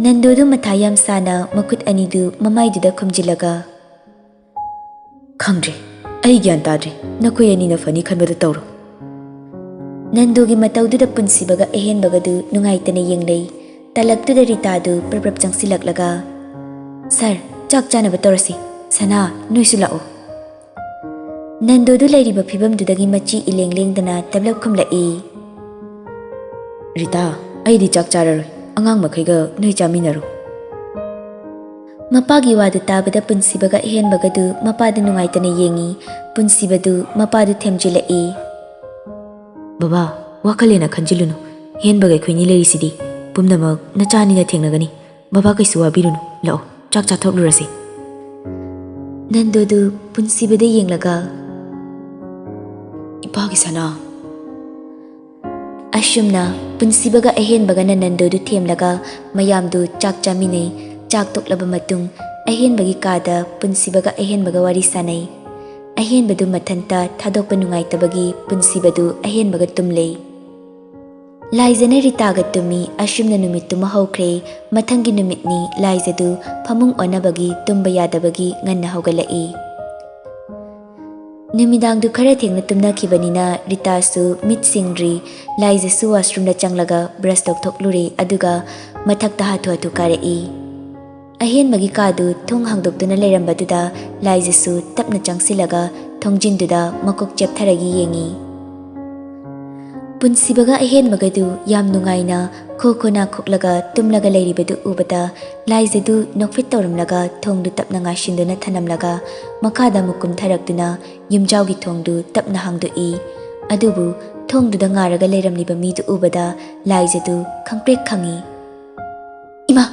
ꯅꯟꯗꯨꯗꯨ ꯃꯊꯥ ꯌꯥꯝ ꯁꯥꯅ ꯃꯈꯨꯠ ꯑꯅꯤꯗꯨ ꯃꯃꯥꯏꯗꯨꯗ ꯈꯨꯝꯖꯤꯜꯂꯒ, "ꯈꯪꯗ꯭ꯔꯦ, ꯑꯩ ꯒ꯭ꯌꯥꯟ ꯇꯥꯗ꯭ꯔꯦ꯫ ꯅꯈꯣꯏ ꯑꯅꯤꯅ ꯐꯅꯤ ꯈꯟꯕꯗꯨ ꯇꯧꯔꯣ꯫" ꯅꯟꯗꯨꯒꯤ ꯃꯇꯧꯗꯨꯗ ꯄꯨꯟꯁꯤꯕꯒ ꯑꯍꯦꯟꯕꯒꯗꯨ ꯅꯨꯡꯉꯥꯏꯇꯅ ꯌꯦꯡꯂꯩ꯫ ꯇꯂꯛꯇꯨꯗ ꯔꯤꯇꯥꯗꯨ ꯄ꯭ꯔꯞ ꯄ꯭ꯔꯞ ꯆꯪꯁꯤꯜꯂꯛꯂꯒ, "ꯁꯥꯔ, ꯆꯥꯛ ꯆꯥꯅꯕ ꯇꯧꯔꯁꯤ꯫ ꯁꯅꯥ, ꯅꯣꯏꯁꯨ ꯂꯥꯛꯑꯣ꯫" ꯅꯟꯗꯨꯗꯨ ꯂꯩꯔꯤꯕ ꯐꯤꯕꯝꯗꯨꯗꯒꯤ ꯃꯆꯤ ꯏꯂꯦꯡ ꯂꯦꯡꯗꯅ ꯇꯞꯂꯞ ꯈꯨꯝꯂꯛꯏ꯫ "ꯔꯤꯇꯥ, ꯑꯩꯗꯤ ꯆꯥꯛ ꯆꯥꯔꯔꯣꯏ꯫ ꯑꯉꯥꯡ ꯃꯈꯩꯒ ꯅꯣꯏ ꯆꯥꯃꯤꯟꯅꯔꯣ꯫" ꯃꯄꯥꯒꯤ ꯋꯥꯗꯨ ꯇꯥꯕꯗ ꯄꯨꯟꯁꯤꯕꯒ ꯑꯍꯦꯟꯕꯒꯗꯨ ꯃꯄꯥꯗ ꯅꯨꯡꯉꯥꯏꯇꯅ ꯌꯦꯡꯏ꯫ ꯄꯨꯟꯁꯤꯕꯗꯨ ꯃꯄꯥꯗꯨ ꯊꯦꯝꯖꯤꯜꯂꯛꯏ꯫ "ꯕꯕꯥ, ꯋꯥꯈꯜ ꯍꯦꯟꯅ ꯈꯟꯖꯤꯜꯂꯨꯅꯨ꯫ ꯍꯦꯟꯕꯒ ꯑꯩꯈꯣꯏꯅꯤ ꯂꯩꯔꯤꯁꯤꯗꯤ ꯄꯨꯝꯅꯃꯛ ꯅꯆꯥꯅꯤꯅ ꯊꯦꯡꯅꯒꯅꯤ꯫ ꯕꯕꯥ ꯀꯩꯁꯨ ꯋꯥꯕꯤꯔꯨꯅꯨ꯫ ꯂꯥꯛꯑꯣ, ꯆꯥꯛ ꯆꯥꯊꯣꯛꯂꯨꯔꯁꯤ꯫" ꯅꯟꯗꯨꯗꯨ ꯄꯨꯟꯁꯤꯕꯗ ꯌꯦꯡꯂꯒ, "ꯏꯄꯥꯒꯤ ꯁꯅꯥ꯫" ꯑꯁꯨꯝꯅ ꯄꯨꯟꯁꯤꯕꯒ ꯑꯍꯦꯟꯕꯒꯅ ꯅꯟꯗꯨꯗꯨ ꯊꯦꯝꯂꯒ ꯃꯌꯥꯝꯗꯨ ꯆꯥꯛ ꯆꯥꯃꯤꯟꯅꯩ꯫ ꯆꯥꯛ ꯇꯣꯛꯂꯕ ꯃꯇꯨꯡ ꯑꯍꯦꯟꯕꯒꯤ ꯀꯥꯗ ꯄꯨꯟꯁꯤꯕꯒ ꯑꯍꯦꯟꯕꯒ ꯋꯥꯔꯤ ꯁꯥꯅꯩ꯫ ꯑꯍꯦꯟꯕꯗꯨ ꯃꯊꯟꯇ ꯊꯥꯗꯣꯛꯄ ꯅꯨꯡꯉꯥꯏꯇꯕꯒꯤ ꯄꯨꯟꯁꯤꯕꯗꯨ ꯑꯍꯦꯟꯕꯒ ꯇꯨꯝꯂꯩ꯫ ꯂꯥꯏꯖꯅ ꯔꯤꯇꯥꯒ ꯇꯨꯝꯃꯤ꯫ ꯑꯁꯨꯝꯅ ꯅꯨꯃꯤꯠꯇꯨꯃ ꯍꯧꯈ꯭ꯔꯦ꯫ ꯃꯊꯪꯒꯤ ꯅꯨꯃꯤꯠꯅꯤ꯫ ꯂꯥꯏꯖꯗꯨ ꯐꯃꯨꯡ ꯑꯣꯟꯅꯕꯒꯤ ꯇꯨꯝꯕ ꯌꯥꯗꯕꯒꯤ ꯉꯟꯅ ꯍꯧꯒꯠꯂꯛꯏ꯫ ꯅꯨꯃꯤꯗꯥꯡꯗꯨ ꯈꯔ ꯊꯦꯡꯅ ꯇꯨꯝꯅꯈꯤꯕꯅꯤꯅ ꯔꯤꯇꯥꯁꯨ ꯃꯤꯠ ꯁꯤꯡꯗ꯭ꯔꯤ꯫ ꯂꯥꯏꯖꯁꯨ ꯋꯥꯁꯔꯨꯝꯗ ꯆꯪꯂꯒ ꯕ꯭ꯔꯁ ꯇꯧꯊꯣꯛꯂꯨꯔꯦ, ꯑꯗꯨꯒ ꯃꯊꯛꯇ ꯍꯥꯊꯨ ꯍꯥꯊꯨ ꯀꯥꯔꯛꯏ꯫ ꯑꯍꯦꯟꯕꯒꯤ ꯀꯥꯗꯨ ꯊꯣꯡ ꯍꯥꯡꯗꯣꯛꯇꯨꯅ ꯂꯩꯔꯝꯕꯗꯨꯗ ꯂꯥꯏꯖꯁꯨ ꯇꯞꯅ ꯆꯪꯁꯤꯜꯂꯒ ꯊꯣꯡꯖꯤꯟꯗꯨꯗ ꯃꯀꯣꯛ ꯆꯦꯞꯊꯔꯒ ꯌꯦꯡꯉꯤ꯫ ꯄꯨꯟꯁꯤꯕꯒ ꯑꯍꯦꯟꯕꯒꯗꯨ ꯌꯥꯝ ꯅꯨꯡꯉꯥꯏꯅ ꯈꯣ ꯈꯣ ꯅꯥꯈꯣꯛꯂꯒ ꯇꯨꯝꯂꯒ ꯂꯩꯔꯤꯕꯗꯨ ꯎꯕꯗ ꯂꯥꯏꯖꯗꯨ ꯅꯣꯛꯐꯦꯠ ꯇꯧꯔꯝꯂꯒ ꯊꯣꯡꯗꯨ ꯇꯞꯅ ꯉꯥꯏꯁꯤꯟꯗꯨꯅ ꯊꯅꯝꯂꯒ ꯃꯈꯥꯗ ꯑꯃꯨꯛ ꯀꯨꯝꯊꯔꯛꯇꯨꯅ ꯌꯨꯝꯖꯥꯎꯒꯤ ꯊꯣꯡꯗꯨ ꯇꯞꯅ ꯍꯥꯡꯗꯣꯛꯏ꯫ ꯑꯗꯨꯕꯨ ꯊꯣꯡꯗꯨꯗ ꯉꯥꯔꯒ ꯂꯩꯔꯝꯂꯤꯕ ꯃꯤꯗꯨ ꯎꯕꯗ ꯂꯥꯏꯖꯗꯨ ꯈꯪꯄ꯭ꯔꯦꯛ ꯈꯪꯏ꯫ "ꯏꯃꯥ,